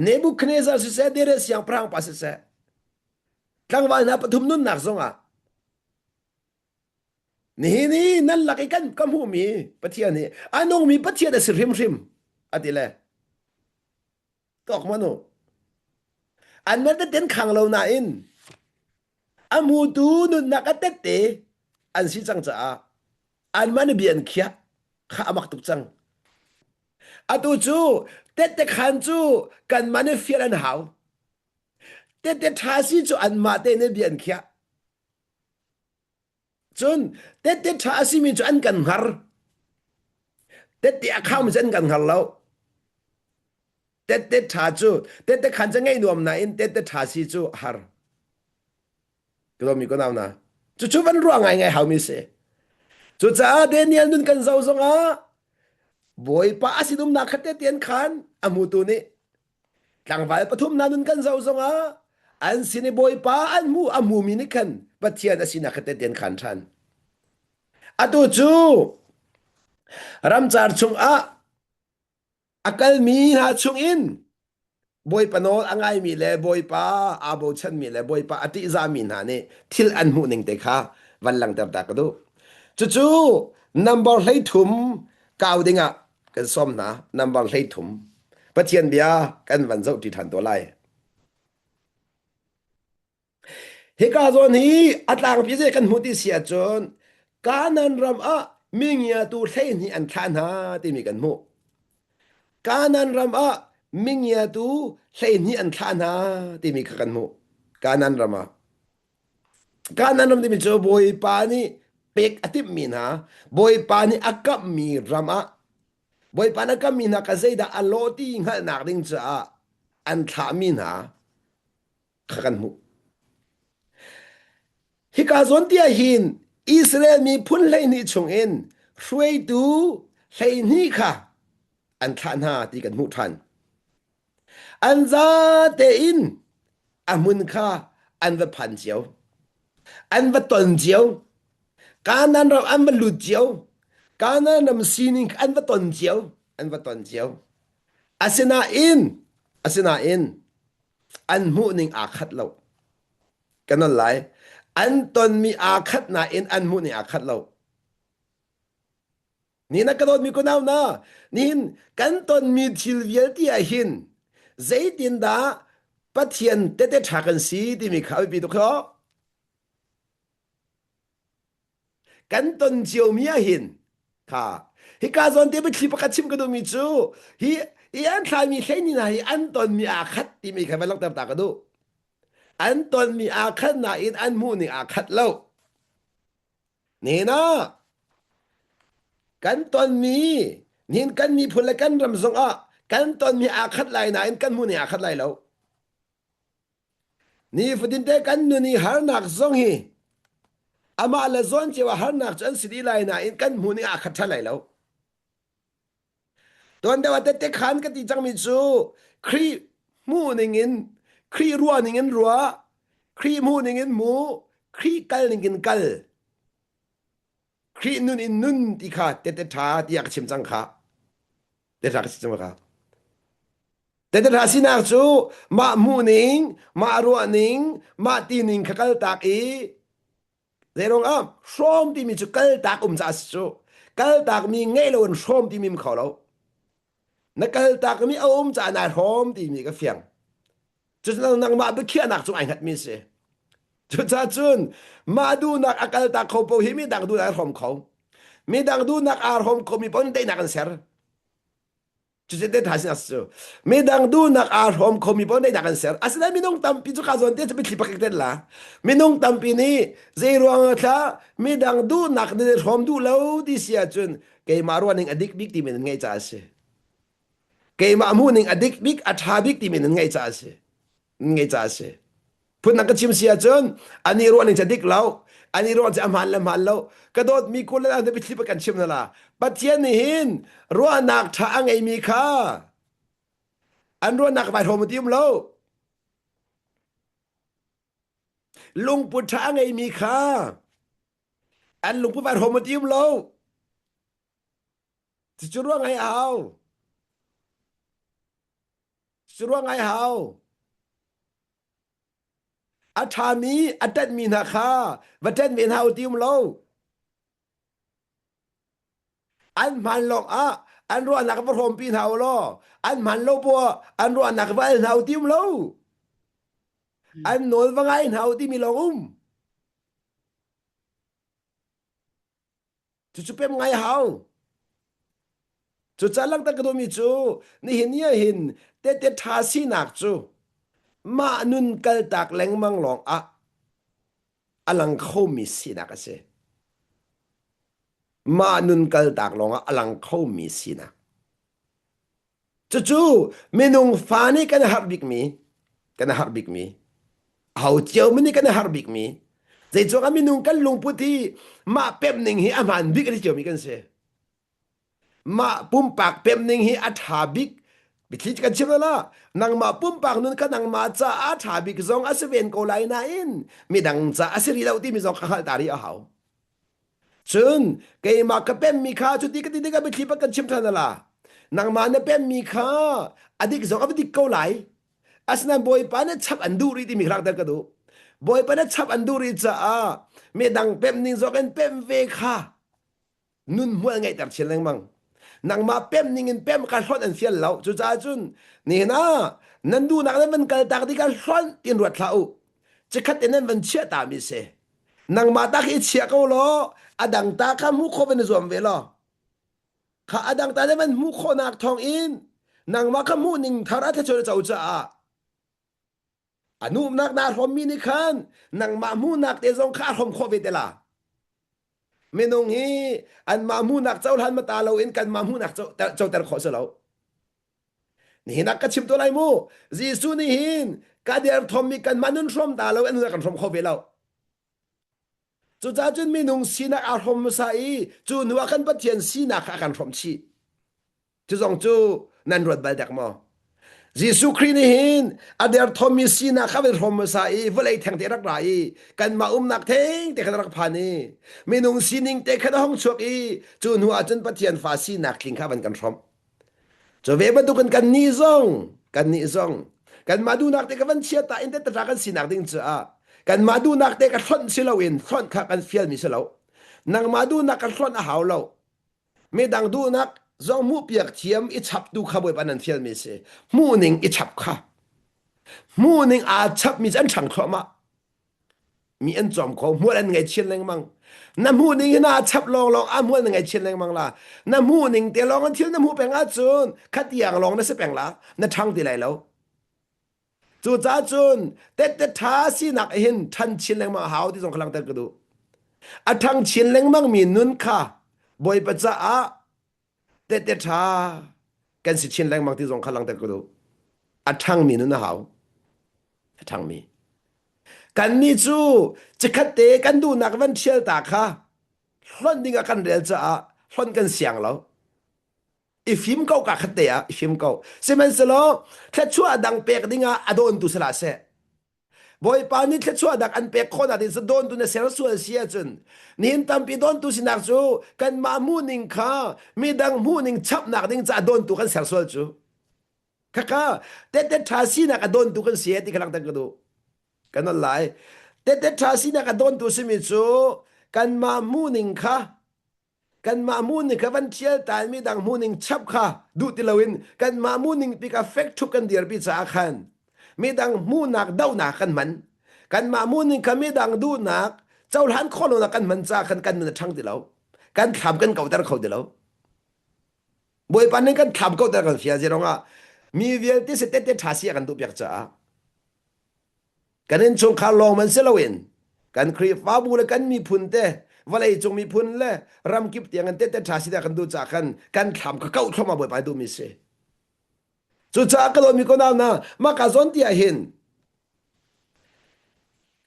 Nebuchadnezzar siseh Darius siangpahrang pa siseh tlangval hna pathum nunnak zongah Nihin i nan lak i kan ka hmuhmi Pathian hi a nungmi Pathian a si hrimhrim a ti le tawk man u an man teten khang lo nain a hmutu nunnak a tette an si cang caah an man bia an khiah kha a mak tuk cang atu cu tette khan cu kan man i fial an hau tette ṭha si cu anmah te nih bia an khiah Cun tette ṭha a simi cu an kan hngar. Tette a khaumi cu an kan hngar lo. Tette ṭha cu tette khan cu ngei nuam nain tette ṭha si cu a har. Ka ko nau na. Cucu van ruah ngaingai haumi si. Cucaah Daniel nun kan zoh zongah Bawipa a sinumnak kha tete an khan a hmutu nih Tlangval pathum hna nun kan zoh zongah an sin i Bawipa an hmu a hmumi nih khan Pathian a sinak kha tehte an khan ṭhan. Atu cu ramcar chungah a kalmi hna chungin Bawipa nawl a ngaimi le Bawipa aa bochanmi le Bawipa a ṭihzahmi hna nih thil an hmuh ning te kha van langhter ta ka duh. Cucu number 13 kau dingah kan sawm hna number 13 Pathian bia kan van zoh ṭi ṭhan to lai. Hika zawn hi a tlangpi zei kan hmuh ti si ahcun Kanan ram ah mingiatu 12 an thlah hna timi kan hmuh. Kanan ram ah mingiatu 12 an thlah hna timi kha kan hmuh. Kanan ram ah. Kanan ram timi cu Bawipa nih pek a timhmi hna, Bawipa nih a kamhmi ram ah Bawipa na kammi hna ka zeidah a lawh ti hngalhnak ding caah an thlahmi hna kha kan hmuh. Hika zawn ti ah hin Israel miphun 12 chungin hruaitu 12 kha an thlah hna ti kan hmuh ṭhan. An zate in a hmun kha an va phan cio. An va ton cio. Kanaan ram an va lut cio. Kanaan ram sining kha an va ton cio. An va ton cio. Asinain, asinain an hmuhning aa khat lo. Ka non lai. An tonmi aa khat nain an hmuhning aa khat lo. Ni na ka dawtmi kunau na, nihin kan tonmi thil vialte ah hin zeitindah Pathian tete ṭha kan si timi kha a biapi tuk ho. Kan ton ciomi ah hin kha hika zawn te biathli pakhat chim ka duhmi cu hi hi an thlaimi hleini hna hi an tonmi aa khat timi kha van langhter ta ka duh. An tonmi aa khat nain an hmuhning aa khat lo. Nihin ah kan tonmi nihin kan miphun le kan ram zongah kan tonmi aa khat lai nain kan hmuh ning aa khat lai lo. Nifatin te kan nun i harnak zong hi amah le zawn cio ah harnak cu an si dih lai nain kan hmuh ning aa khat ṭhan lai lo. Tuan deuh ah tette khan ka ti cangmi cu Khrih hmuh ning in Khrih ruah ning in ruah, Khrih hmuh ning in hmu, Khrih kal ning in kal, Khrih nun in nun ti kha tette ṭha tiah ka chim cang kha. Tette ṭha ka chim cang kha. Tette ṭha sinak cu mah hmuh ning, mah ruah ning, mah ti ning kha kal tak i Zeiruang ah hrawm timi cu kaltak um caah a si cu. Kaltakmi ngeih loin hrawm timi um kho lo. Na kaltakmi a um caah nai hrawm timi ka fiang. Cucu nangmah biakhiahnak cung ai hngatmi si. Cucaah cun mah duhnak a kaltak kho paoh hi midang duhnak ai hrawm kho. Midang duhnak aa hrawm khomi paoh nih daihnak an ser. Cucu te tha sin cu. Midang duhnak aa hrawm khomi paoh neihnak an ser. Asinain minung tampi cu ka zawn te cu mitthli pakhat ten la. Minung tampi nih zei ruang thla midang duhnak nan i hrawm duh lo ti si ahcun keimah ruahning a dik bik timi nan ngeih caah a si. Keimah hmuhning a dik bik, a ṭha bik timi nan ngeih caah a si. Ngeih caah a si. Phundang ka chim si ahcun ani ruahning cu a dik lo. Ani ruah cu a hmaan le hmaan lo. Ka dawtmi kul le na biathli kan chim hna la. Pathian nih hin ruahnak ṭha a ngeimi kha an ruahnak vai hrawm ti um lo. Lungput ṭha a ngeimi kha an lungput vai hrawm ti um lo. Cucu ruah ngai a hau. Cucu ruah ngai hau. A ṭhami a ṭanhmi hna kha va ṭanh ve hna u ti um lo. An hmaan lawng ah an ruahnak va hrawmpi hna u law an hmaan lo poah an ruahnak va al hna u ti um lo. An nawl va ngai hna u timi lawng um. Cucu pem ngai hau. Cucaah langhter ka duhmi cu nihin ni ah hin tehte ṭha sinak cu mah nun kaltak lengmang lawng ah a lang khomi sinak a si. Mah nun kaltak lawng ah a lang khomi sinak. Cucu minung fa nih kan har bikmi, kan har bikmi, aho cio nih kan har bikmi, zeicahtiah minung kan lungput hi mah pemh ning hi a hmaan bik a ti ciomi kan si. Mah pumpak pemh ning hi a ṭha bik Biathli kan chim la nangmah pumpak nun kha nangmah caah a ṭha bik zong a si ven ko lai nain midang ca a si rih lo timi zong kha hngalh ta rih a hau. Cun keimah ka pemmi kha cuti ka ti tikah biathli pak kan chim ṭhan ala. Nangmah na pemmi kha a dik zong a va dik ko lai. Asinain Bawipa nih chap an duh rih timi kha ka duh. Bawipa nih chap an duh rih caah midang pemh ning zong in pemh ve kha nun hmual ngeihter chin lengmang. Nangmah pemh ning in pemh kha hlonh an fial lo. Cucaah cun nihin ah nan duhnak nan van kaltak tikah hlonh tin ruat hlah u. Cikhat in nan van chiah ta mi si. Nangmah ta khi i chia ko law a dang ta kha hmuh khawh van i zuam ve law. Kha a dang ta na van hmuh khawhnak thawng in nangmah kha hmuh ning thar a thluachuah na co caah a nuamnak naa hrawmmi nih khan nangmah hmuhnak te zong kha a hrawm khawh ve te la. Minung hi anmah hmuhnak cohlan ma ta loin kanmah hmuhnak coter khawh si lo. Nihin ah ka chim to lai mu. Jesuh nih hin ka derthawmmi kanmah nun hrawm ta lo in kan hrawm kho ve lo. Cucaah cun minung sinak aa hrawm hmasa i cu hnu ah kan Pathian sinak kha a kan hrawmh chih. Cu zong cu nan ruat bal dek maw? Jesuh Khrih nih hin a derthawmmi sinak kha van hrawm hmasa i vawlei thengte rak ra i kanmah umnak thengte khan rak phan i minung sining te khan a hung chuak i cu hnu ah cun Pathian fa sinak tling kha van kan hrawmh. Cu ve bantukin kannih zong kannih zong kanmah duhnak te ka van chia ta in tatra kan sinak ding caah kanmah duhnak te ka hlonh si loin hlonh kha kan fialmi si lo. Nangmah duhnak ka hlonh a hau lo. Midang duhnak zong hmuhpiak thiam i chaptu kha Bawipa nan fialmi si. Hmuhning i chap kha. Hmuhning aa chapmi cu an ṭhang thluahmah. Mi an cawm kho, hmual an ngei chin lengmang. Na hmuhning hi naa chap lawnglawng ah hmual na ngei chin lengmang la. Na hmuhning te lawng in thil na hmuh peng ahcun khatiang lawng na si peng la. Na ṭhang ti lai lo. Cucaah cun tette ṭha sinak hin ṭhan chin lengmang a hau ti zong kha langhter ka duh. A ṭhang chin lengmangmi nun kha Bawipa caah tette ṭha kan si chin lengmang ti zong kha langhter ka duh. A ṭhangmi nun a hau. A ṭhangmi. Kannih cu chikkhat te kan duhnak van ṭhial ta kha hlonh ding ah kan rel caah hlonh kan siang lo. I fim ko ka khat te ah i fim ko. Sihmanhsehlaw thluachuah dang pek ding ah a dawntu si hlah seh. Bawipa nih thluachuah dang an pek khawh nak ding cu dawntu na ser sual si ahcun nihin tampi dawntu sinak cu kanmah hmuhning kha midang hmuhning chapnak ding caah dawntu kan ser sual cu. Khakha tette ṭha sinak a dawntu kan si ti kha langhter ka duh. Kan on lai. Tette ṭha sinak a dawntu simi cu kanmah hmuhning kha kanmah hmuhning kha van thial tan mi dang hmuhning chap kha duh ti loin kanmah hmuhning pi kha fek thup kan dirpi caah khan midang hmuhnak dohnak kan hman kanmah hmuhning kha midang duhnak cohlan khawh lonak kan hman caah khan kan nun a ṭhang ti lo kan thlam kan kauter kho ti lo Bawipa nih kan thlam kauter kan fial zirong ah mi vialte si tete ṭha si a kan duh piak caah Kan innchungkhar lawng man si loin kan Khrihfabu le kan miphun te vawleicung miphun le ramkip tiang in tete ṭha si kan duh caah khan kan thlam kha kauh thluahmah Bawipa duhmi si. Cucaah ka dawtmi ko nau na mah ka zawn ti ah hin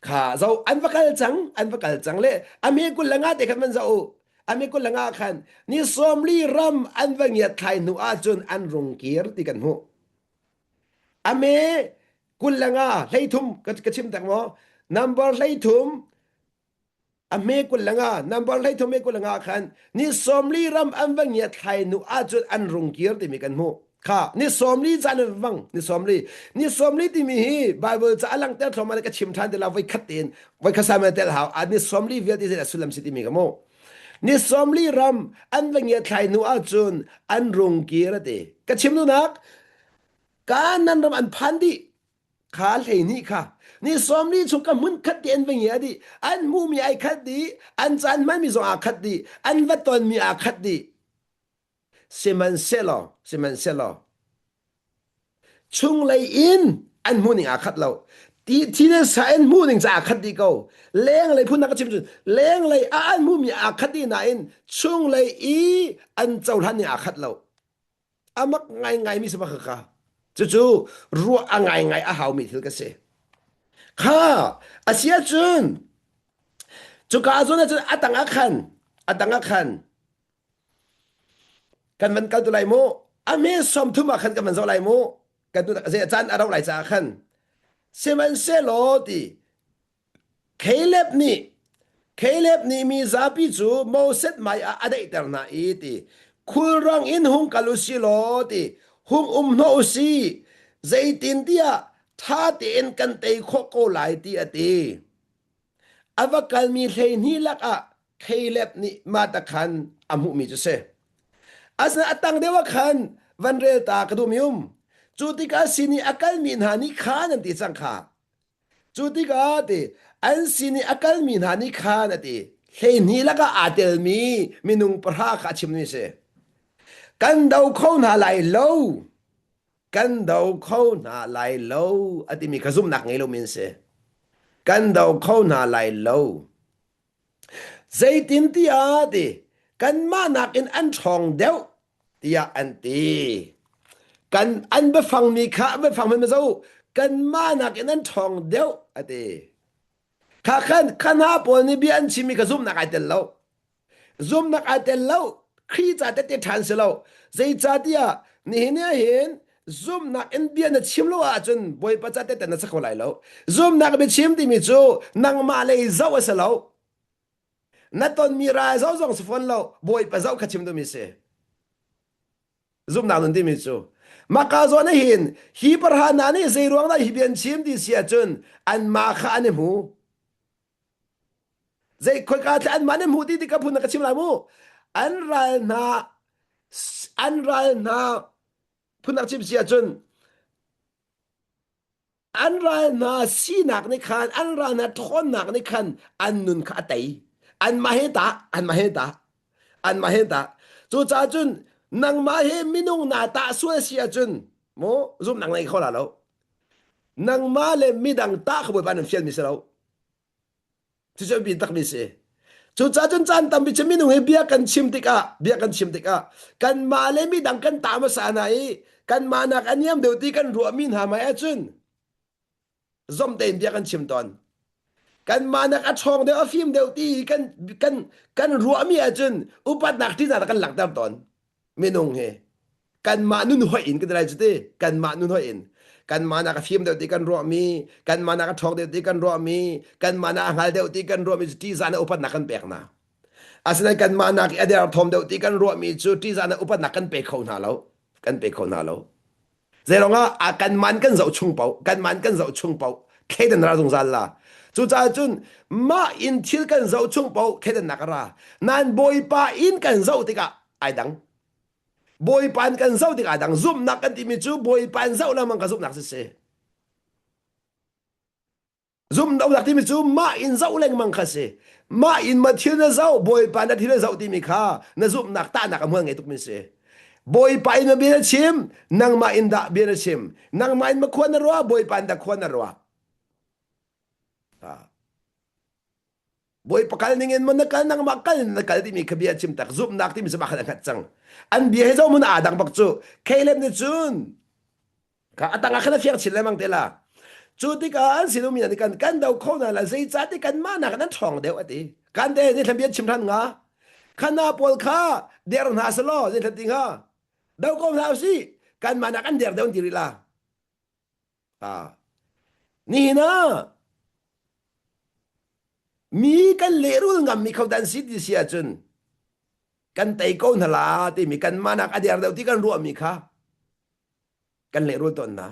kha zo an va kal cang an va kal cang le a me 25 te khan van zoh u a me 25 khan ni 40 ram an va ngiat thlai hnu ahcun an rung kir ti kan hmuh A me 25 13 ka chim tak maw? Number 13 a hme 25 number 13 me 25 khan ni 40 ram an va ngiat thlai nu ahcun an rung kir timi kan hmuh. Kha ni 40 caan an vang ni 40 ni 40 timi hi Bible ca a langhter thluahmah ka chim ṭhan te la voi khat tein voi khat sa tel hau a ni 40 vialte zei sullam si timi ka mu. Ni 40 ram an va ngiat thlai nu ahcun an rung kir ati. Ka chim duhnak Kanaan ram an phan dih. Kha 12 kha ni 40 chung ka hmun khat te an va ngia dih. An hmuhmi ai khat dih. An caan hmanmi zong aa khat dih. An va tonmi aa khat dih. Sihmanhsehlaw, sihmanhsehlaw, chunglei in an hmuhning aa khat lo. Ti thi le sa in hmuhning cu aa khat dih ko. Lenglei phun ka chim cun lenglei ah an hmuhmi aa khat dih nain chunglei i an cohlan ning aa khat lo. Amak ngaingaimi si bak ka. Cucu ruah a ngaingai a haumi thil ka si. Kha a si ahcun cuka zawn ahcun a tang ah khan a tang ah khan kan van kal tu lai mu a me 30 ah khan kan van zoh lai mu kan tu zei caan a rauh lai caah khan sihmanhsehlaw ti Caleb nih Caleb nih mi zapi cu Moses hmai ah a daihter hna i ti khulrang in hung kal u si law ti hung um hnawh u si zeitintiah ṭha tein kan tei khawh ko lai ti a ti. A va kalmi 12 lakah Caleb nih mah ta khan a hmuhmi cu si. Asinain a tang deuh ah khan van rel ta ka duhmi um. Cu tikah sin i a kalmi hna nih khan an ti cang kha. Cu tikah ti an sin i a kalmi hna nih khan a ti 12 lakah aa telmi minung pahra kha a chimmi a si. Kan do kho hna lai lo. Kan do kho hna lai lo a timi kha zumhnak ngei lomi an si. Kan do kho hna lai lo. Zeitintiah ti kanmah nakin an ṭhawng deuh tiah an ti. Kan an biafangmi kha an biafang hmanh zo kanmah nakin an ṭhawng deuh a ti. Kha khan kha hna pawl nih bia an chimmi kha zumhnak ai tel lo. Zumhnak ai tel lo. Khrih ca tehte ṭhan si lo. Zeicahtiah nihin ah hin zumhnak in bia na chim lo ahcun Bawipa ca tehte na si kho lai lo. Zumhnak biachim timi cu nangmah lei zoh a si lo. Na tonmi ral zoh zong si fawn lo. Bawipa zoh kha chim duhmi si. Zumhnak nun timi cu maka zawn ah hin hi parha hna nih zei ruang dah hi bia an chim ti si ahcun anmah kha an i hmu. Zei khoika thla anmah nih hmu ti ti ka phun na ka chim lai mu. An ral hna an ral hna phun chim si ahcun an ral hna sinak nih khan an ral hna ṭhawnnak nih khan an nun kha a tei. Anmah he tah anmah he tah anmah he tah cucaah cun nangmah he minung naa tah sual si ahcun mu zumhnak nei kho la lo. Nangmah le midang tah kha Bawipa nan fialmi si lo. Cucu a bi takmi si. Cucaah cun caan tampi cu minung hi bia kan chim tikah bia kan chim tikah kanmah le midang kan tah hmasa hna i kanmah nak a niam deuh ti kan ruahmi hna hmai ahcun zom tein bia kan chim tawn. Kanmah nak a ṭhawng deuh a fim deuh ti kan kan kan ruahmi ahcun upatnak ṭihnak kan langhter tawn. Minung hi kanmah nun hoih in kan ti lai cu ti kanmah nun hoih in kanmah nak a fim deuh ti kan ruahmi kanmah nak a ṭhawng deuh ti kan ruahmi kanmah nak a hngal deuh ti kan ruahmi cu ṭihzah na upatnak kan pek hna. Asinain kanmah nak i a derthawm deuh ti kan ruahmi cu ṭihzah na upatnak kan pe kho hna lo. Kan pe kho hna lo. Zeiruangah a kanmah in kan zoh chung paoh kanmah in kan zoh chung paoh thleidan ra zungzal la. Cucaah cun mah in thil kan zoh chung paoh thleidannak a ra. Nain Bawipa in kan zoh tikah ai dang. Bawipa in kan zoh tikah ai dang. Zumhnak kan timi cu Bawipa in zoh lengmang ka zumhnak si si. Zumhnak timi cu mah in zoh lengmang kha si. Mah in ma thil na zoh, Bawipa na thil na zoh timi kha na zumhnak tahnak a hmual ngei tukmi si. Bawipa in ma bia na chim, nangmah in dah bia na chim. Nangmah in ma khua na ruah, Bawipa in dah khua na ruah. Bawipa kal ning in maw na kal nangmah kal in na kal timi kha bia chim tak zumhnak timi cu mah khan a hngat cang. An bia hi zohmun aa dang bak cu. Caleb nih cun Kha a tangah khan a fiang chin lengmang te la. Cu tikah an sinum nih kan kan do kho hna la zeicahti kanmah nak nan ṭhawng deuh a ti. Kan te zei bia chim ṭhan nga. Khana pawl kha der hna selaw zei ti hnga. Do ko hna usih kanmah nak an der deuh an ti rih la. Ah. Nihin ah mi kan lehrul ngammi kho dan si ti si ahcun kan tei ko hna la timi kanmah nak a der deuh ti kan ruahmi kha kan lehrul tawn hna.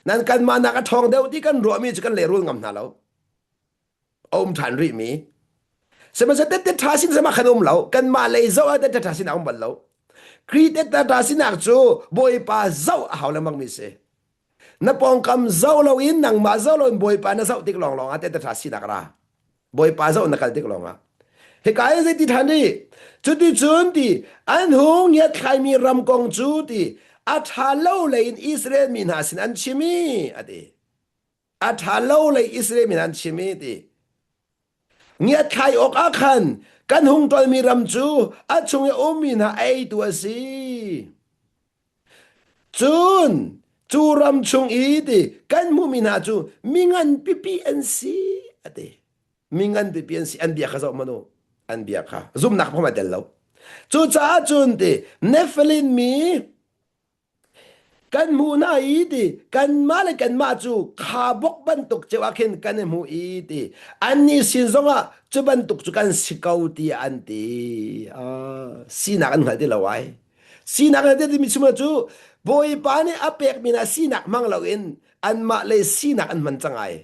Nan kanmah nak a ṭhawng deuh ti kan ruahmi cu kan lehrul ngam hna lo. A um ṭhan rihmi. Sihmanhsehlaw tette ṭha sin sama khan um lo. Kanmah lei zoh ah tette ṭha sin a um bal lo. Khrih tette ṭha sinak cu Bawipa zoh a hau lengmang mi si. Na pawngkam zoh loin nangmah zoh loin Bawipa na zoh tik lawnglawng ah tette ṭha sinak a ra. Bawipa zoh na kal tik lawngah. Hika in zeiti ṭhan i cuticun ti an hung ngiatthlaimi ram kong cu ti a ṭha lo lei in Israel mi hna sin an chim i a ti. A ṭha lo lei Israel mi hna an chim i ti. Ngiatthlai awk ah khan kan hung ṭolmi ram cu a chung i a ummi hna eitu a si. Cun cu ram chung i ti kan hmuhmi hna cu mi ngan pipi an si a ti. Mi ngan pipi an si an bia kha zoh hmanh u. An bia kha zumhnak phung a tel lo. Cucaah cun ti Nephilim mi kan hmuh hna i ti kanmah le kanmah cu khabok bantuk ceu ah khin kan i hmu i ti annih sin zongah cu bantuk cu kan si ko tiah an ti. Ah, sinak an hngal ti lo ai. Sinak na timi chim cu Bawipa nih a pekmi hna sinak hmang loin anmah le sinak an hman cang ai.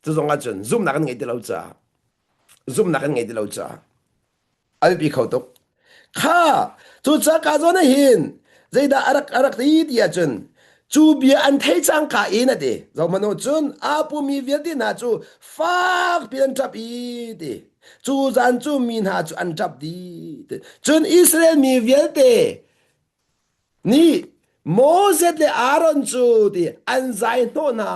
Cu zong ahcun zumhnak an ngei ti lo caah zumhnak an ngei ti lo caah a biapi kho tuk. Kha cucaah ka zawn ah hin zeidah a rak a rak ti ti ahcun cu bia an thei cangka in a ti. Zohhmanh u cun aa pumi vialte hna cu fak piin an ṭap i ti. Cu zan cu mi hna cu an ṭap dih. Cun Israel mi vialte nih Moses le Aaron cu ti an zai hnawh hna.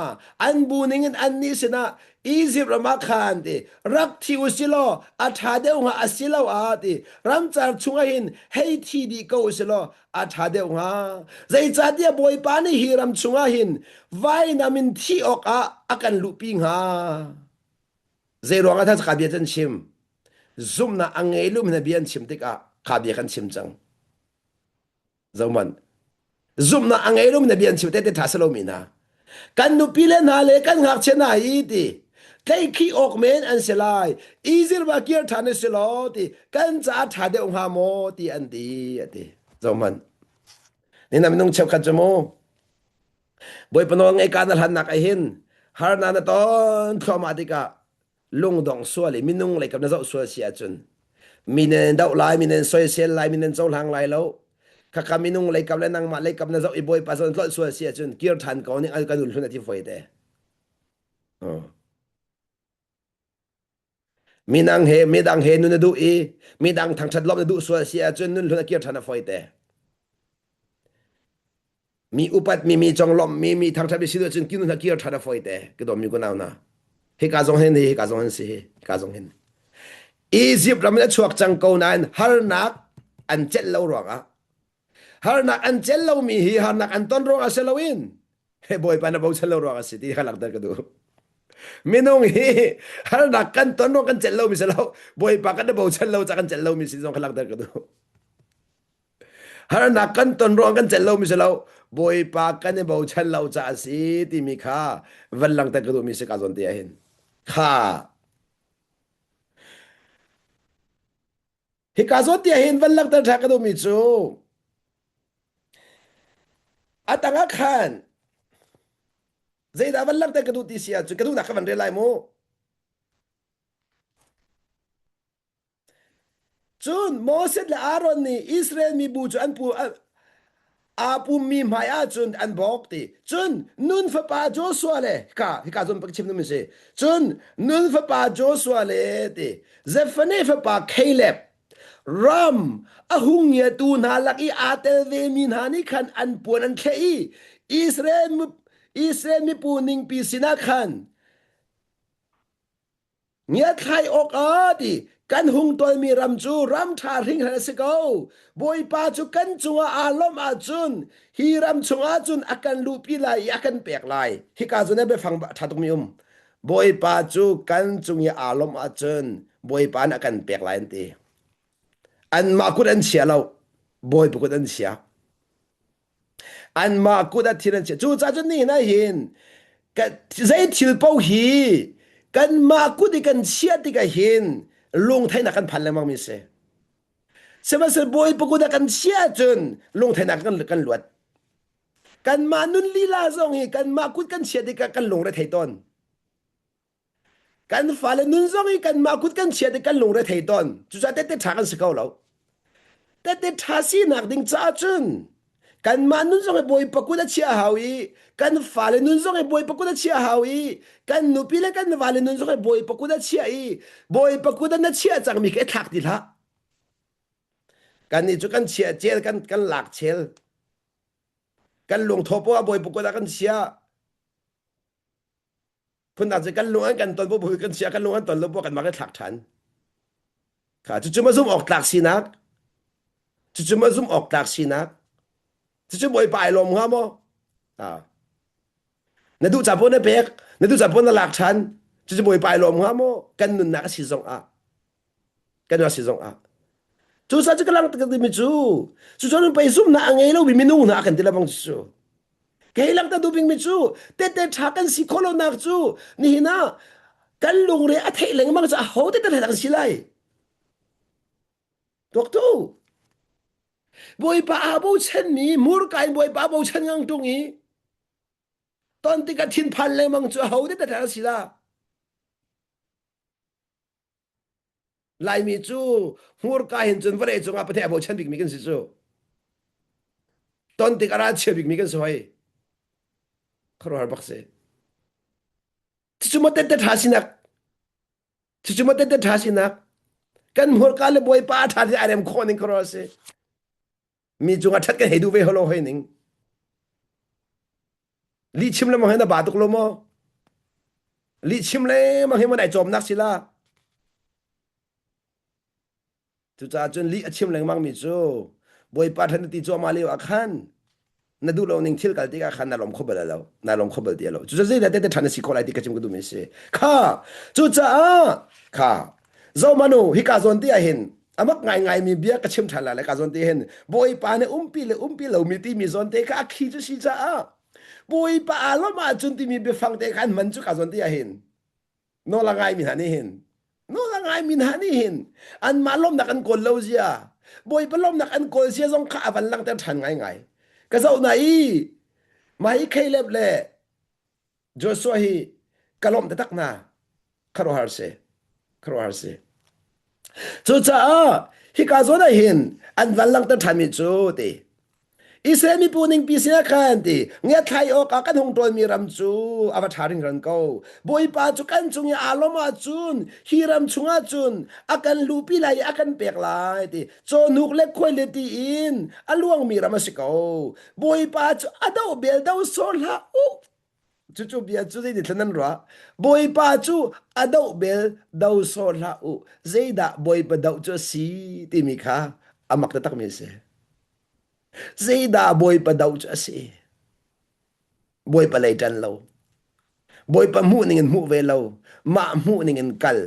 An bu ningin annih sinah Izipt ram ah khan ti rak thi u si law a ṭha deuh hnga a si lo ah ti ramcar chungah hin hei thi dih ko u si law a ṭha deuh hnga. Zeicahtiah Bawipa nih hi ram chungah hin vainam in thih awkah a kan luhpi hnga. Zeiruang ah ka bia cu an chim? Zumhnak a ngei lomi hna bia an chim tikah. kha bia kan chim cang. Zohmanh. Zumhnak a ngei lomi na bia an chim tehte ṭha si lomi hna. Kan nupi le hna le kan ngakchia hna hi ti tleihkhih awk men an si lai. Izir va kir ṭhan si law ti kan caah ṭha deuh hnga maw ti an ti a ti. Zohmanh. Ni na minung cheukhat cu mu Bawipa nawl ngei ka na hlannak ah hin harnak na ton thluahmah tikah lungdong sual i minung lei kam na zoh sual si ahcun mi nan doh lai mi nan soisel lai mi nan cohlang lai lo khakha minung lei kam le nangmah lei kam na zoh i bawipa zawn tlolh sual si ahcun kir ṭhan ko ning al kan un hlun a ti foi te minang he midang he nun na duh i midang thangṭhat lawm na duh sual si ahcun nun hlun a kir ṭhan a foi te Mi upat mi mi conglawmh mi mi thangṭhat mi si cun kinu hna kir ṭhan a fawi te ka dawm mi kunau na hika zong hin hika zong hin si hika zong hin Egypt ram in a chuak cang ko nain harnak an celh lo ruangah harnak an celh lomi hi harnak an ton ruangah si loin he bawipa na bochan lo ruangah si ti kha langhter ka duh minung hi harnak kan ton ruang kan celh lomi si lo bawipa kan na bochan lo ca kan celh lomi si zong kha langhter ka duh Harnak kan ton ruang kan celh lomi si lo. Bawipa kan i bochan lo caah a si timi kha van langhter ka duhmi si ka zawn te ah hin. Kha hika zawn te ah hin van langhter ṭha ka duhmi cu a tang ah khan zeidah van langhter ka duh ti si ahcun ka duhnak ka van rel lai mu. Cun Moses le Aaron nih Israel mibu cu an pu aa pummi hmaiah cun an bawk ti. Cun Nun fapa Joshua le hika hika zawn pak chim ding si. Cun Nun fapa Joshua le ti Zephaniah fapa Caleb ram a hung ngiatu hna lak i aa tel vemi hna nih khan an puan an thleh i Israel Israel mipu ningpi sinah khan Ngiathlai awkah ti kan hung tolmi ram cu ram ṭha hringhran a si ko. Bawipa cu kan cungah aa lawmh ahcun hi ram chungah cun a kan luhpi lai i a kan pek lai. Hika zawn ah biafang ṭha tukmi um. Bawipa cu kan cung i aa lawmh ahcun Bawipa nih a kan pek lai an ti. Anmah kut an chia lo. Bawipa kut an chia. Anmah kut ah thil an chia. Cucaah cun nihin ah hin zei thil paoh hi kanmah kut i kan chiah tikah hin lungtheihnak kan phan lengmang mi si. Sihmanhsehlaw Bawipa kut ah kan chiah ahcun lungtheihnak kan, kan luat. Kanmah nun lila zong hi kanmah kut kan chiah tikah kan lungre thei tawn. Kan fale nun zong hi kanmah kut kan chiat i kan lungre thei tawn. Cucaah tehte ṭha kan si kho lo. Tehte ṭha sinak ding caah cun kanmah nun zong hi Bawipa kut a chiah hau i kan fale nun zong hi Bawipa kut a chiah hau i kan nupi le kan vale nun zong hi Bawipa kut a chiah i Bawipa kut ah na chiah cangmi kha i thlak ti hlah. Kannih cu kan chiah cel kan kan lak chel. Kan lungthaw poah Bawipa kut ah kan chiah. Phundang cu kan lung an kan ton bu kan chia kan lung an ton lo bu kan mah kan thlak ṭhan. Kha cucu ma zumh awk tlak sinak cucu ma zumh awk tlak sinak cucu Bawipa ai lawm hnga maw? Ah. Na duh ca na pek na duh ca na lak ṭhan cucu Bawipa ai lawm hnga maw? Kan nunnak a si zong ah kan si zong ah cu sa cu ka lang tak mi cu cu cun pei zumhnak a ngei lomi minung hna kan ti lebang cu kei lang ta duhbing mi cu tete tha kan si khawh lonak cu nihin ah kan lungre a theih lengmang cu a ho te te kan si lai tuak tu bawipa aa bochan mi murka in bawipa bochan ngang tung i ton tikah thinphan lengmang cu a ho te te kan si la Laimi cu hmurka hin cun vawlei cungah Pathian a bochan bikmi kan si cu. Ton tik a ralchia bikmi kan si hoi. Khuaruahhar bak si. Cucu maw tette ṭha sinak. Cucu maw tette ṭha sinak. Kan hmurka le Bawipa a ṭha ti a rem khawh ning khuaruahhar si. Mi cungah ṭhat kan hei duh ve holo hoi ning. Lihchim le mang hi na ba tuk lo maw? Lihchim le mang hi maw nai cawmnak si la? Cucaah cun lih a chim lengmang mi cu Bawipa ṭhan na ti cuahmah lio ah khan na duh lo ning thil kal tikah khan na lawm kho bal lo na lawm kho bal ti lo cucaah zeidah tete ṭhan na si khawh lai ti ka chim ka duhmi a si kha cucaah kha zohmanu hika zawn ti ah hin Amak ngaingai mi bia ka chim ṭhan lai le ka zawn te hin Bawipa nih umpi le umpi lomi timi zawn te kha a khi cu si caah Bawipa aa lawmh ahcun timi biafang te kha an hman cu ka zawn te ah hin nawl a ngaimi hna nih hin nawl a ngaimi hna nih hin anmah lawmhnak an kawl lo zia Bawipa lawmhnak an kawl zia zong kha a van langhter ṭhan ngaingai ka zoh na i mah hi Caleb le Joshua hi ka lawmh taktak hna khuaruahhar si khuaruahhar si cucaah hika zawn ah hin an van langhter ṭhanmi cu ti Israel mipu ningpi sinah khan ti ngiathlai awkah kan hung ṭawlmi ram cu a va ṭha hringhran ko. Bawipa cu kan cung i aa lawm ahcun hi ram chungah cun a kan luhpi lai i a kan pek lai ti cawhnuk le khuaileti in a luangmi ram a si ko. Bawipa cu a doh bel do sawh hlah u Cucu bia cu zeitin nan ruah? Bawipa cu a doh bel do sawh hlah u. Zeidah Bawipa doh cu a si timi kha a mak taktakmi a si. Zeidah Bawipa doh cu a si? Bawipa lei ṭan lo. Bawipa hmuh ning in hmuh ve lo. Mah hmuh ning in kal.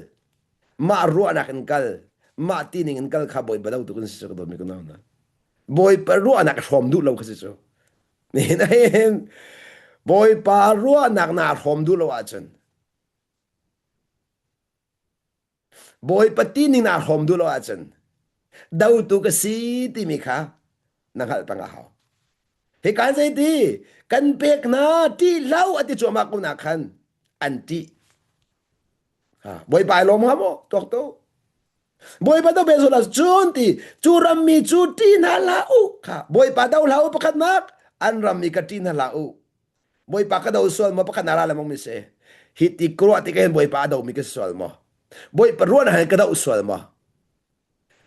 Mah ruahnak in kal. Mah ti ning in kal kha Bawipa doh tu kan si cu ka dawtmi ka nau hna. Bawipa ruahnak hrawm duh lo kha si cu. Nihin Bawipa ruahnak naa hrawm duh lo ahcun Bawipa tining naa hrawm duh lo ahcun dotu ka si timi kha na hngalh peng a hau. Hi kan zei ti kan pek hna ṭih hlah a ti cuahmah ko na khan an ṭih. Bawipa ai lawm hnga maw tuak tu. Bawipa do be zola cun ti cu rammi cu ṭih hna hlah u kha Bawipa do hlah u pakhatnak an rammi ka ṭih hna hlah u Bawipa ka do sual maw pakhat na ra le mong mi si hi ti kruah ti ka hin Bawipa a do mi ka sual maw Bawipa ruan han ka do sual maw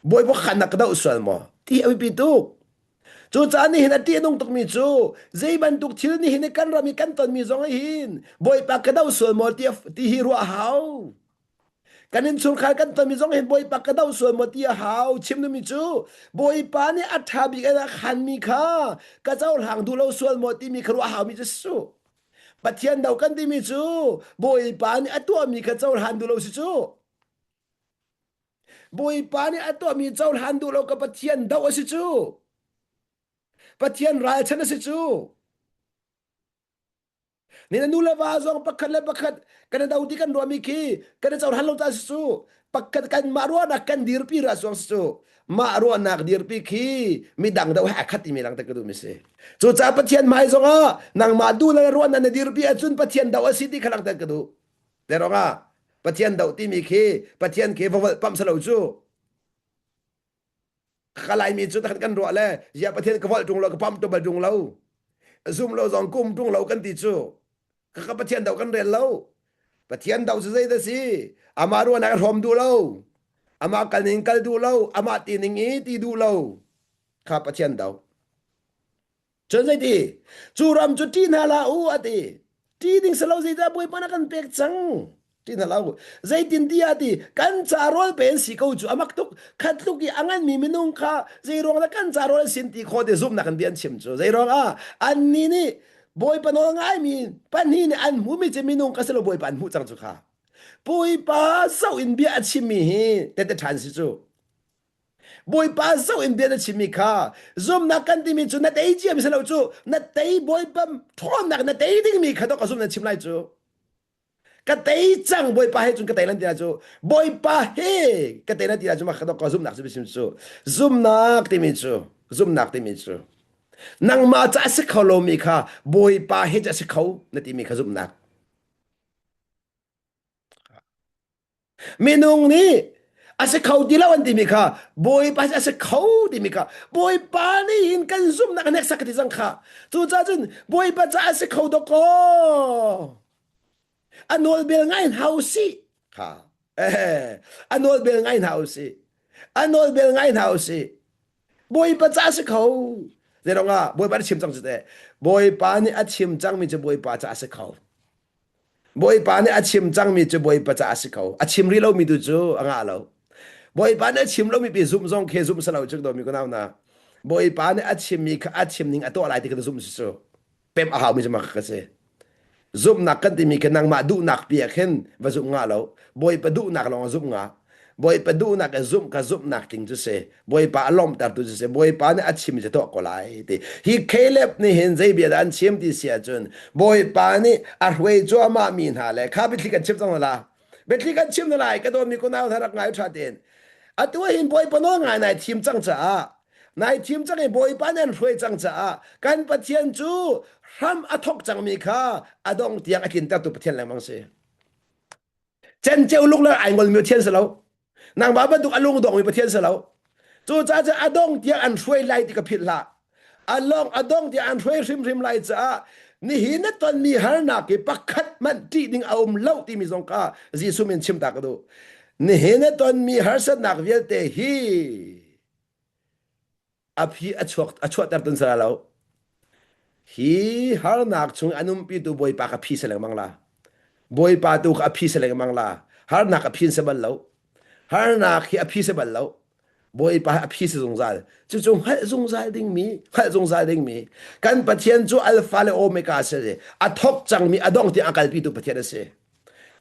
Bawipa khan na ka do sual maw ti a biapi tuk Cucaah nihin a ṭih a nung tukmi cu zei bantuk thil nihin i kan ram i kan tonmi zong hin Bawipa ka do sual maw ti, ti hi ruah a hau. Kan innchungkhar kan tonmi zong hin Bawipa ka doh sual maw ti a hau. Chim duhmi cu Bawipa nih a ṭha bik in a khanmi kha ka cohlang duh lo sual maw timi kha ruah a haumi cu si. Pathian do kan timi cu Bawipa nih a tuahmi kha cohlan duh lo si cu. Bawipa nih a tuahmi cohlan duh lo ka Pathian doh a si cu. Pathian ralchan a si cu. Ni na nu le va zong pakhat le pakhat kan i do ti kan ruahmi khi kan i cohlan lo ta si cu pakhat kan mah ruahnak kan dirpi ra suang si cu mah ruahnak dirpi khi midang do he a khat timi lang te ka duhmi si cucaah Pathian hmai zongah nangmah duh le ruahnak na dirpi ahcun Pathian do a si ti kha langhter ka duh te rongah Pathian do timi khi Pathian khi va volh pamh salo cu Ka Laimi cu takhat kan ruah le zia Pathian ka volh ṭung lo ka pam tu bal ṭung lo zum lo zong kum ṭung lo kan ti cu ka ka Pathian do kan rel lo Pathian do cu zei dah si amah ruahnak a hrawm duh lo amah kal ning kal duh lo amah ti ning i ti duh lo kha Pathian do Cun zeiti? Cu ram cu ṭih hna hlah u, a ti. Ṭih ding si lo zeidah Bawipa na kan pek cang? Ṭih hna hlah u. Zeitin ti ah ti kan ca rawl pe an si ko cu a mak tuk. Khat tluk i a nganmi minung kha zei ruang dah kan ca rawl an sin ti khawh ti zumhnak in bia an chim cu. Zei ruang ah annih nih Bawipa nawl ngaimi pahnih nih an hmuhmi cu minung ka si lo Bawipa an hmuh cang cu kha. Bawipa zoh in bia a chimmi hi tete ṭhan si cu. Bawipa zoh in bia na chimmi kha zumnak kan timi cu na tei ciami si lo cu na tei Bawipa ṭhawnnak na tei dingmi kha dok ka zum na chim lai cu ka tei cang Bawipa he cun ka tei lan ti lai cu Bawipa he ka tei lan ti lai cu mah kha dok ka zumnak cu biachim cu zumnak timi cu zumnak timi cu nangmah ca a si kho lomi kha Bawipa he ca a si kho na timi kha zumnak Minung nih a si kho ti lo an timi kha Bawipa a si kho timi kha Bawipa nih hin kan zumhnak a hneksak ka ti cang kha cucaah cun Bawipa ca a si kho dawkaw a nawlbel ngai hna u sih kha eh a nawlbel ngai hna u sih a nawlbel ngai hna u sih Bawipa ca a si kho zei ah Bawipa nih chim cang cu teh Bawipa nih a chim cangmi cu Bawipa ca a si kho Bawipa nih a chim cangmi cu Bawipa ca a si ko. A chim rih lomi tu cu a ngah lo. Bawipa nih a chim lomi pi zumh zong khi zumh si lo cu dawmi kunau na. Bawipa nih a chimmi kha a chim ning a tuah lai ti kha zumh si cu. Pem a haumi cu mak ka si. Zumhnak kan timi khi nangmah duhnak pi ah khin va zumh ngah lo. Bawipa duhnak lawng a zumh ngah. Bawipa duhnak i zumh ka zumhnak tling cu si. Bawipa a lawmhtertu cu si. Bawipa nih a chim cu tuah ko lai ti. Hi Caleb nih hin zei bia dah an chim ti si ahcun Bawipa nih a hruai cuahmah mi hna le kha biathli kan chim cang hna la. Biathli kan chim hna lai ka dawtmi kunau hna rak ngai ṭha tein. Atu ah hin Bawipa nawl ngai nai thim cang caah nai thim cang i Bawipa nih an hruai cang caah kan Pathian cu hram a thawk cangmi kha a dong tiang a tlintertu Pathian lengmang si. Cenceu luk le ai ngolmi Pathian si lo. Nangmah bantuk a lung dongmi Pathian si lo. Cucaah cun a dong tiang an hruai lai ti ka philh hlah. A long a dong tiang an hruai hrimhrim lai caah nihin na tonmi harnak hi pakhat hmanh ṭih ding a um lo timi zong kha Jesuh min chim ta ka duh. Nihin na tonmi harsatnak vialte hi a phi a chuak a chuahter tun sala lo hi harnak chung an umpitu bawipa ka phi se lengmang la bawipa tu ka a phi se lengmang la harnak a phin se bal lo harnak hi a phi se bal lo bawipa a phi se zungzal cucu hngalh zungzal dingmi hngalh zungzal dingmi kan pathian cu alpha le omega si a thok cangmi a dong tiang a kalpitu pathian a si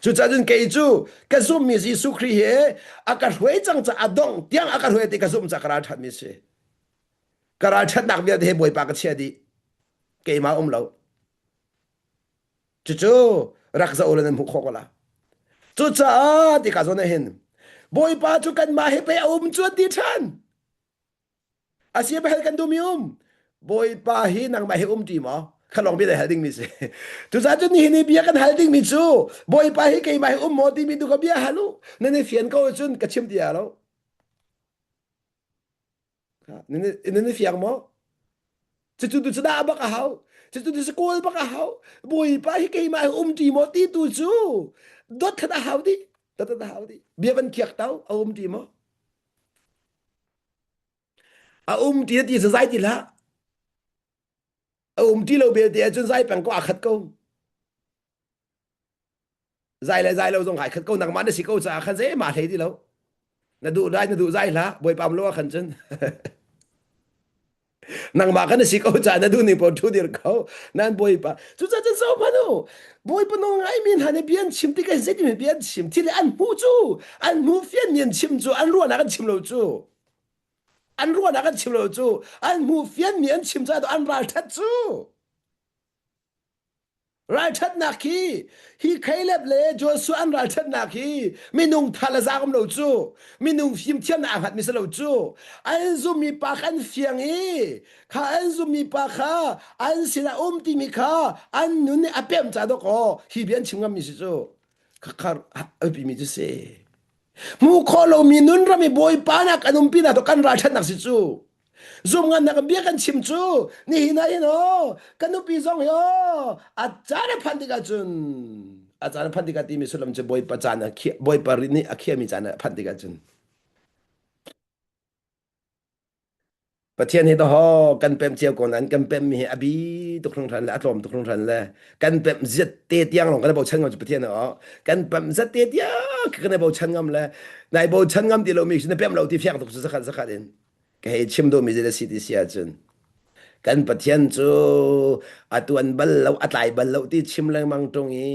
Cucaah cun kei cu ka zumhmi Jesuh Khrih hi a ka hruai cang ca a dongh tiang a ka hruai ti ka zumh ca ka ralṭhatmi si. Ka ralṭhatnak vialte he Bawipa ka chiah dih. Keimah um lo. Cucu rak zoh ulaw nan hmuh khawh ko la. Cucaah ti ka zawn ah hin Bawipa cu kanmah he pei a um cu an ti ṭhan. Asia hal kan duhmi um. Bawipa hi nangmah he um ṭi maw? Kha lawng bia hal dingmi si. Cucaah cun nihin i bia kan hal dingmi cu Bawipa hi keimah he um maw timi tu kha bia hal u. Nan i fian ko cun ka chim ti lo. Nan i fiang maw? Cucu tu cu dah bak a hau. Cucu tu cu kawl bak a hau. Bawipa hi keimah he um ṭi maw ti tu cu dot khat a hau dih. Dot a hau dih. Bia van khiak tau a um ṭi maw? A um ti ti zai ti hlah. A um ti lo belte ahcun zai peng ko aa khat ko. Zai le zai lo zong ai khat ko nangmah na si ko caah khan zei ma hlei ti lo. Na duh lai na duh zai hlah bawipa lo ah khan cun. Nangmah kan si ko caah na duh ning paoh ṭhu dir ko. Nan bawipa cucaah cun zoh hmanh u. Bawipa nawl ngaimi hna nih bia an chim tikah zeitin bia an chim thil an hmuh cu an hmuh fianmi an chim cu an ruahnak an chim lo cu an ruahnak an chim lo cu an hmuh fianmi an chim caah an ralṭhat cu Ralṭhatnak hi hi Caleb le Joshua an ralṭhatnak hi minung tha le zaang um lo cu minung fimthiamnak aa hngatmi si lo cu an zummi pa kha an fiang i kha an zummi pa kha an sinah um timi kha an nun nih a pemh ca dawk aw hi bia an chim ngammi si cu kha a biapimi cu si hmuh khawh lomi nun ram i bawipa nak an umpi nak kan ralṭhatnak si cu Zumngannak bia kan chim cu nihin ah hin aw ka nupi zong hi aw a caan a phanh tikah cun a caan a phanh tikah timi sullam cu Bawipa caan a khiah Bawipa nih a khiahmi caan a phanh tikah cun Pathian hi taho kan pemh cio ko nain kan pemhmi hi a bi tuk hringhran le a tlawm tuk hringhran le kan pemh zet te tiang lawng kan i bochan ngam cu Pathian aw kan pemh zet te tiang kan i bochan ngam le nai bochan ngam ti lomi cu na pemh lo ti fiang tuk cu zakhat zakhat in ka hei chim duhmi zei a si ti si ahcun kan Pathian cu a tuan bal lo a tlai bal lo ti chim lengmang ṭung i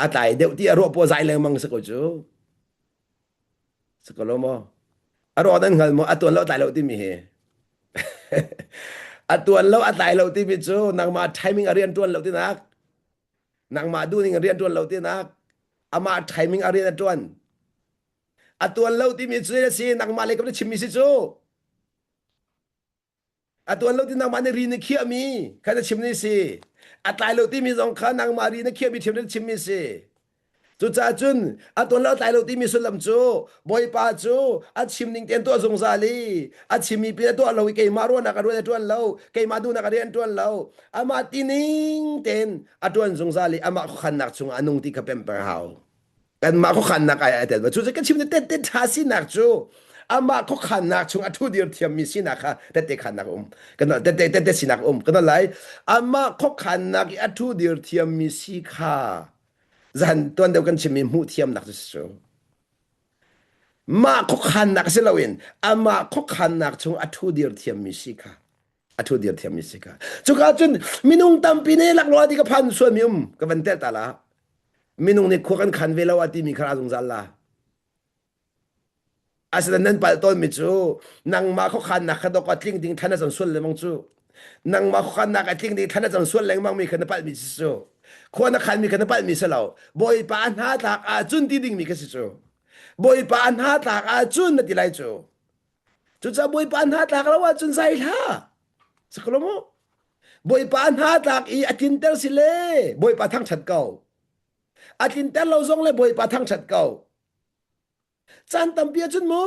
a tlai deuh ti a ruah paw zai lengmang si ko cu si ko lo maw a ruah nan hngal maw a tuan lo a tlai lo timi hi a tuan lo a tlai lo timi cu nangmah timing a rian ṭuan lo tinak nangmah duhning a rian ṭuan lo tinak amah timing a rian a ṭuan A tuan lo timi cu a si nangmah lei kam na chimmi si cu. A tuan lo ti nangmah nih ri na khiahmi kha na chim ni si. A tlai lo timi zong kha nangmah ri na khiahmi ṭhiam na chimmi si. Cucaah cun a tuan lo a tlai lo timi sullam cu Bawipa cu a chim ning tein tuah zungzal i a chimmi pin a tuah lo i keimah ruahnak a ruan a ṭuan lo keimah duhnak a rian ṭuan lo amah tining tein a ṭuan zungzal i amah khuakhannak chungah a nung ti kha pemper hau. Kanmah khuakhannak ai ai tel cu kan chim tette ṭha sinak cu amah khuakhannak chung a ṭhu dir thiammi sinak kha tette khannak um kan tette tette sinak um kan lai amah khuakhannak i a ṭhu dir thiammi si kha zan tuan deuh kan chimmi hmuh thiamnak cu cu mah khuakhannak si loin amah khuakhannak chung a ṭhu dir thiammi si kha a ṭhu dir thiammi si kha cuka cun minung tampi nih laklawh ti ka phan sualmi um ka van tel ta la. Minung nih khua kan khan ve lo a timi kha ra zungzal la. Asinain nan palh tawnmi cu nangmah khuakhannak kha dawk a tling ding thlan a cang sual lengmang cu. Nangmah khuakhannak a tling ding thlan a cang sual lengmang mi kha na palhmi si cu. Khua na khanmi kha na palhmi si lo. Bawipa hna tlak ahcun ti dingmi kha si cu. Bawipa hna tlak ahcun na ti lai cu. Cucaah Bawipa hna tlak lo ahcun zai hlah. Sakalo mu. Bawipa hna tlak i a tlinter si le Bawipa thangṭhat ko. A tlinter lo zong le Bawipa thangṭhat ko. Caan tampi ahcun mu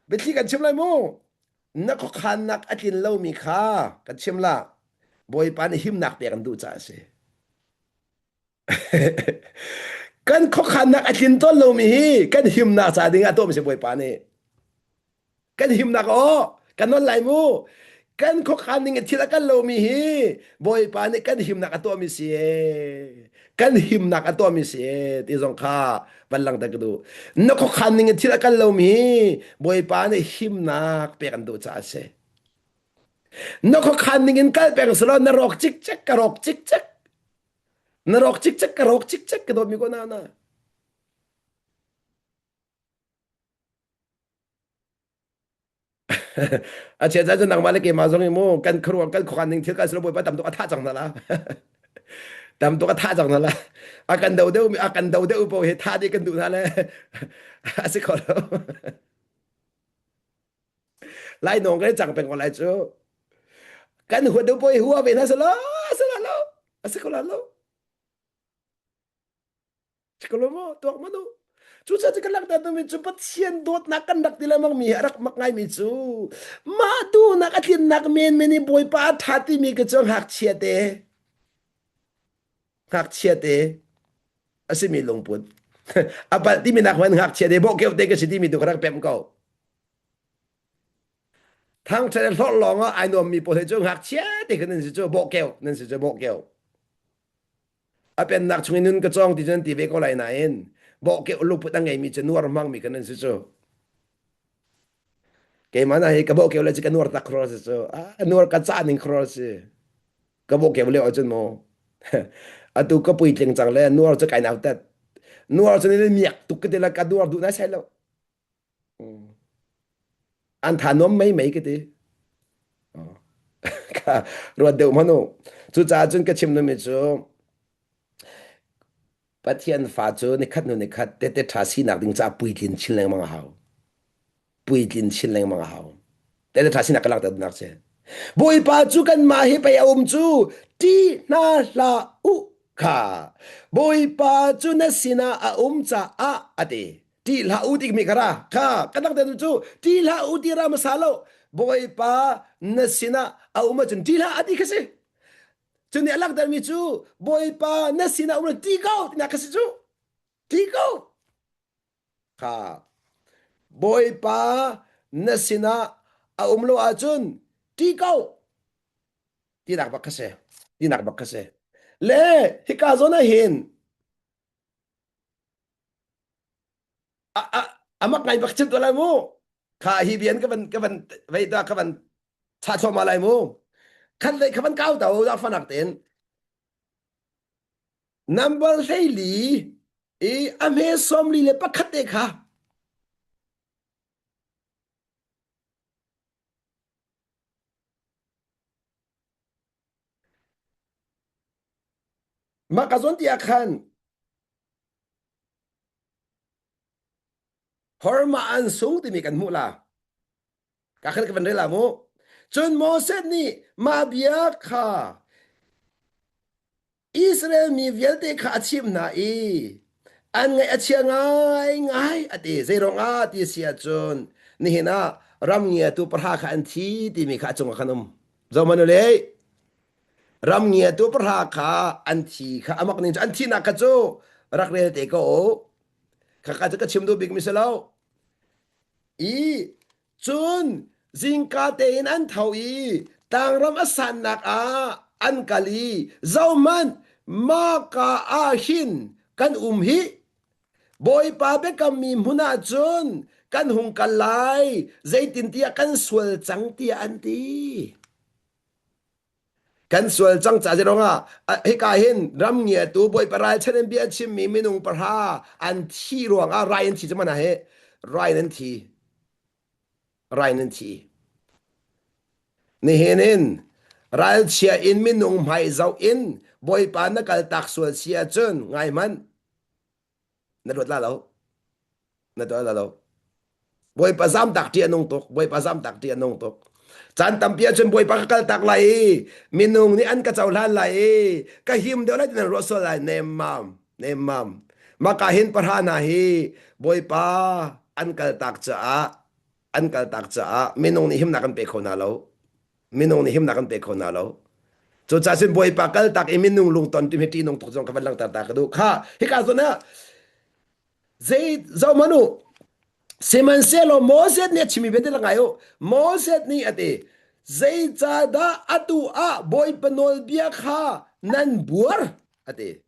biathli kan chim lai mu na khuakhannak a tlin lomi kha kan chim la Bawipa nih himnak pek an duh caah a si. kan khuakhannak a tlin tawn lomi hi kan himnak ca ding ah tuahmi si Bawipa nih. Kan himnak aw kan non lai mu kan khuakhan ning in thil a kal lomi hi Bawipa nih kan himnak a tuahmi si ee kan himnak a tuahmi si ee ti zong kha van langhter ka duh na khuakhan ning in thil a kal lomi Bawipa nih himnak pek an duh caah a si na khuakhan ning in kal peng selaw na rawk cikcek ka rawk cikcek na rawk cikcek ka rawk cikcek ka dawtmi ko na na A chia caan cu nangmah le keimah zong hi mu kan khuaruah kan khuakhan ning thil kan si lo bawipa tam tuk a thah cang hna la. Tam tuk a thah cang hna la. A kan do deuh a kan do deuh po hi thah dih kan duh hna le a si kho lo. Lai nong kan cang peng ko lai cu. Kan huat deuh po hi hua ve hna se lo, a si la lo. A si kho la lo. Kolomo tuak manu. Cucaah cu kan langhter mi cu Pathian dawtnak kan rak ti lengmang mi hi a rak mak ngaimi cu mah duhnak a tlinnak menmen i Bawipa a ṭha timi ka cu ngakchia te ngakchia te a simi lungput a palh timi nak hmanh ngakchia te bawhkeuh te ka si timi tu ka rak pemh ko. Thangṭhat le hlorh lawng ah ai nuammi pawl he cu ngakchia te kha nan si cu bawhkeuh nan si cu bawhkeuh. A pennak chung in nun ka cawng ti cu nan ti ve ko lai nain bawhkeuh lungput a ngeimi cu nuar hmangmi kan nan si cu. Keimah na hi ka bawhkeuh le cu ka nuar tak khro si cu. A nuar ka cah ning khro si. Ka bawhkeuh lio ahcun mu. Atu ka puitling cang le nuar cu kai nautat. Nuar cu ni miak tuk ka ti la ka nuar duh na sai lo. An tha nuam mei mei ka ti. Ka ruat deuh hmanh u. Cucaah cun ka chim duhmi cu Pathian fa cu nikhat hnu nikhat tehte ṭha sinak ding caah puitlin chin lengmang a hau. Puitlin chin lengmang a hau. Tehte ṭha sinak ka langhter duhnak si. Bawipa cu kanmah hi pei a um cu ṭih hna hlah u kha. Bawipa cu na sinah a um caah a ti. Ṭih hlah u timi kha ra kha kan dang te cu ṭih hlah u ti ra hmasa lo Bawipa na sinah a um ahcun ṭih hlah a ti kha si cu nih a langhtermi cu Bawipa na sinah um ṭih ko tinak kha si cu ṭih ko kha Bawipa na sinah a um lo ahcun ṭih ko tinak bak kha si tinak bak kha si le hika zawn ah hin A a amak ngai bak chim tuah lai mu. Kha hi bian ka van ka van vei ta ka van cha thluahmah lai mu. Khat lei ka van kau ta o fanak ten. Number 13 i a hme 41 te kha Mah ka zawn ti ah khan Hormah an sung timi kan hmuh la. Ka khan ka van rel la mu. Cun Moses nih mah bia kha Israel mi vialte kha a chimh hna i an ngaih a chia ngaingai a ti. Zeiruang ah ti si ahcun nihin ah ram ngiatu pahra kha an thi timi kha a cungah khan um. Zohmanh u le Ram ngiatu pahra kha an thi kha a mak ning cu an thihnak kha cu rak rel te ko u. Khakha cu ka chim duh bikmi si lo. I cun zingka tein an tho i tlangram a sannak ah an kal i zohhmanh mahka ah hin kan um hih. Bawipa biakammi hmun ah cun kan hung kal lai, zeitintiah kan sual cang tiah an ti. Kan sual cang ca ruangah hika hin ram ngiatu Bawipa ralchan in bia a chimmi minung pahra an thi ruangah rai an thi cu mana hi rai an thi. Rai nan thi. Nihin in ralchia in minung hmai zoh in Bawipa na kaltak sual si ahcun ngai hmanh na luat la lo. Na tuah la lo. Bawipa zamtak ṭih a nung tuk. Bawipa zamtak ṭih a nung tuk. Caan tampi ahcun Bawipa ka kaltak lai i minung nih an ka cohlan lai i ka him deuh lai ti nan ruah sual lai. Nemmam, nemmam. Maka hin pahra hna hi Bawipa an kaltak caah an kaltak caah minung nih himnak an pe kho hna lo. Minung nih himnak an pe kho hna lo. Cucaah cun Bawipa kaltak i minung lungton timi hi ṭihnung tuk zong ka van langhter ta ka duh. Kha hika zawn ah Zei zohhmanh u, sihmanhsehlaw Moses nih a chimmi bia ti ngai u. Moses nih a ti, zeicahdah atu ah Bawipa nawlbia kha nan buar? A ti.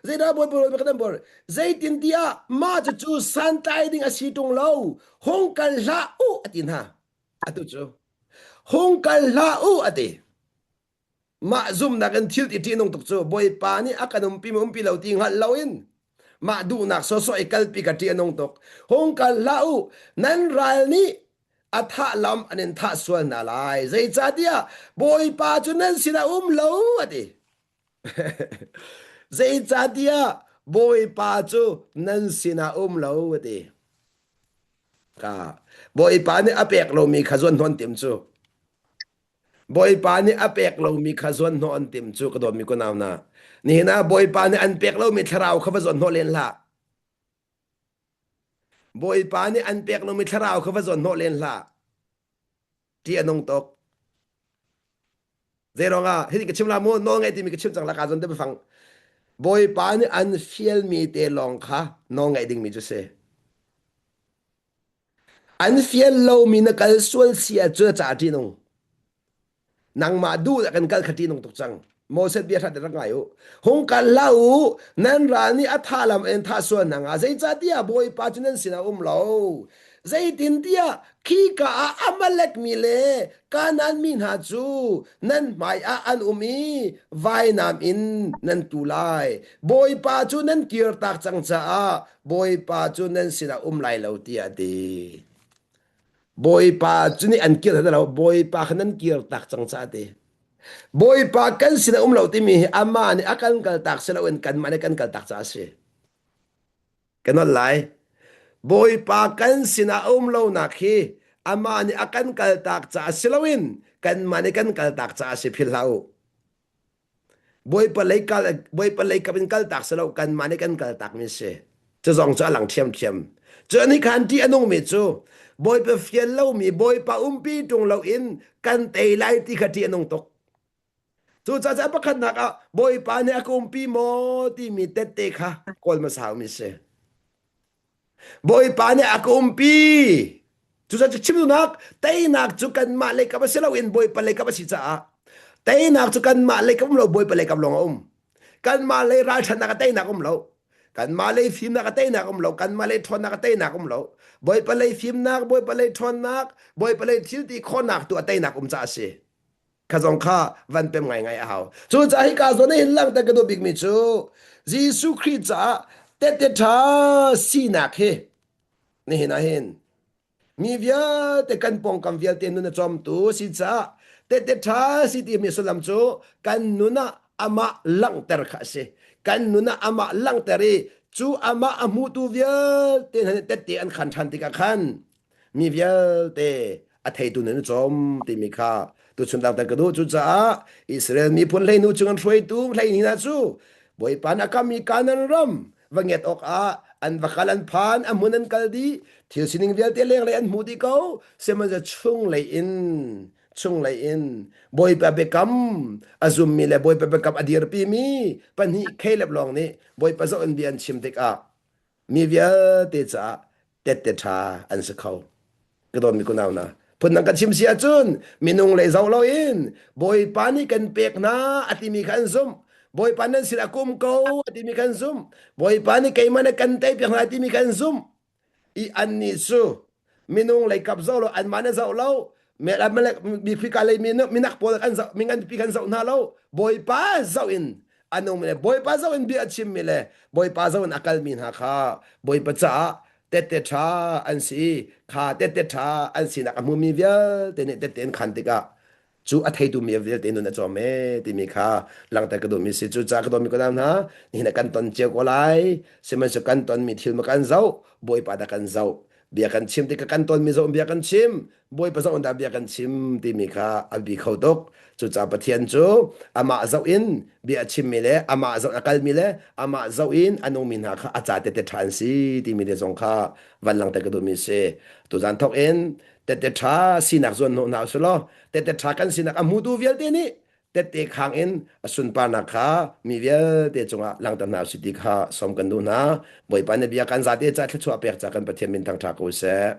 Zeidah Bawipa nawlbia kha nan buar? Zeitintiah mah cucu santlai ding a si ṭung lo, hung kal hlah u, a ti hna. Atu cu hung kal hlah u, a ti. Mah zumhnak in thil ti ṭihnung tuk cu Bawipa nih a kan umpi maw umpi lo ti hngalh loin mah duhnak sawsawh i kalpi ka ṭih a nung tuk. Hung kal hlah u, nan ral nih a thah lam an in thah sual hna lai. Zeicahtiah Bawipa cu nan sinah um lo, a ti. Zeicahtiah Bawipa cu nan sinah um lo, a ti. Ka Bawipa nih a pek lomi kha zuan hnawn tim cu. Bawipa nih a pek lomi kha zuanhnawh an tim cu ka dawtmi kunau hna. Nihin ah Bawipa nih an pek lomi thlarau kha va zuanhnawh len hlah. Bawipa nih an pek lomi thlarau kha va zuanhnawh len hlah. Ṭih a nung tuk. Zeiruang ah hitin ka chim la mu nawl ngaih timi ka chim cang la ka zon te biafang. Bawipa nih an fialmi te lawng kha nawl ngaih dingmi cu si. An fial lomi na kal sual si ahcun a ca ṭihnung. Nangmah duh ah kan kal kha ṭihnung tuk cang. Moses bia hrat rak ngai u. Hung kal hlah u, nan ral nih a thah lam in thah sual hna hnga. Zeicahtiah Bawipa cu nan sinah um lo. Zeitintiah khika ah Amalek mi le Kanaan mi hna cu nan hmaiah an um i vainam in nan tu lai. Bawipa cu nan kirtak cang caah Bawipa cu nan sinah um lai lo tiah a ti. Bawipa cu nih an kir lo Bawipa kha nan kir tak cang caah a ti. Bawipa kan sinah um lo timi hi amah nih a kan kaltak si loin kanmah nih kan kaltak caah a si. Ka nolh lai. Bawipa kan sinah a um lonak hi amah nih a kan kaltak caah si loin kanmah nih kan kaltak caah a si philh hlah u. Bawipa lei kal Bawipa lei kap in kaltak si lo kanmah nih kan kaltak mi si. Cu zong cu a lang ṭhiamṭhiam. Cu ni khan ṭih a nungmi cu Bawipa fial lomi Bawipa umpi ṭung loin kan tei lai ti kha ṭih a nung tuk. Cucaah pakhatnak ah Bawipa nih a ka umpi maw timi tette kha kawl hmasa mi si. Bawipa nih a ka umpi. Cucaah chim duhnak teinak cu kanmah lei kam a si loin Bawipa lei kam a si caah teinak cu kanmah lei kam um lo Bawipa lei kam lawng a um. Kanmah lei ralṭhatnak a teinak um lo. Kanmah lei fimnak a teinak um lo. Kanmah lei ṭhawnnak a teinak um lo. Bawipa lei fimnak, Bawipa lei ṭhawnnak, Bawipa lei thil ti khawhnak tu a teinak um caah a si. Kha zong kha van pem ngaingai a hau. Cucaah hika zawn ah hin langhter ka duh bikmi cu Jesuh Khrih caah tehte ṭha sinak hi nihin ah hin mi vialte kan pawngkam vialte nun a cawmtu si caah tehte ṭha si timi sullam cu kan nun ah amah langhter kha a si. Kan nun ah amah langhter i cu amah a hmutu vialte hna nih tette an khan ṭhan tikah khan mi vialte a theitu nan i cawm timi kha tuchun dangter ka duh cucaah Israel miphun hleinu chung an hruaitu hleini hna cu Bawipa nih a kammi Kanaan ram va nget awkah an va kal an phan a hmun an kal dih thil sining vialte lenglei an hmu dih ko sihmanhsehlaw chunglei in chunglei in Bawipa biakam a zummi le Bawipa biakam a dirpimi pahnih Caleb lawng nih Bawipa zoh in bia an chim tikah mi vialte caah tette ṭha an si kho. Ka dawtmi kunau hna, phundang kan chim si ahcun minung lei zoh loin Bawipa nih kan pek hna a timi kha an zumh. Bawipa nan sinah ka um ko a timi kha an zumh. Bawipa nih keimah nih kan tei piak hna a timi kha an zumh. I annih cu minung lei kap zoh lo anmah nih zoh lo. Khika lei minak pawl kan zoh mi nganpi kan zoh hna lo. Bawipa zoh in a nungmi le Bawipa zoh in bia a chimmi le Bawipa zoh in a kalmi hna kha Bawipa caah tette ṭha an si. Kha tette ṭha an sinak a hmumi vialte nih tette an khan tikah cu a theitu mi vialte nun a cawm e timi kha langhter ka duhmi si. Cucaah ka dawtmi ka nau hna, nihin ah kan ton cio ko lai. Sihmanhsehlaw kan tonmi thil ma kan zoh, Bawipa dah kan zoh. Bia kan chim tikah kan tonmi zoh bia kan chim, Bawipa zoh in dah bia kan chim timi kha a bi kho tuk. Cucaah Pathian cu amah zoh in bia a chimmi le amah zoh a kalmi le amah zoh in a nungmi hna kha a ca tete ṭha an si timi te zong kha van langhter ka duhmi si. Tuzan thawk in tette ṭha sinak zuan hnawh hna usih law tette ṭha kan sinak a hmutu vialte nih tette khang in a sunparnak kha mi vialte cungah langhter hna usih ti kha sawm kan duh hna. Bawipa na bia kan zate ca thluachuah pek ca kan Pathian min thangṭha ko seh.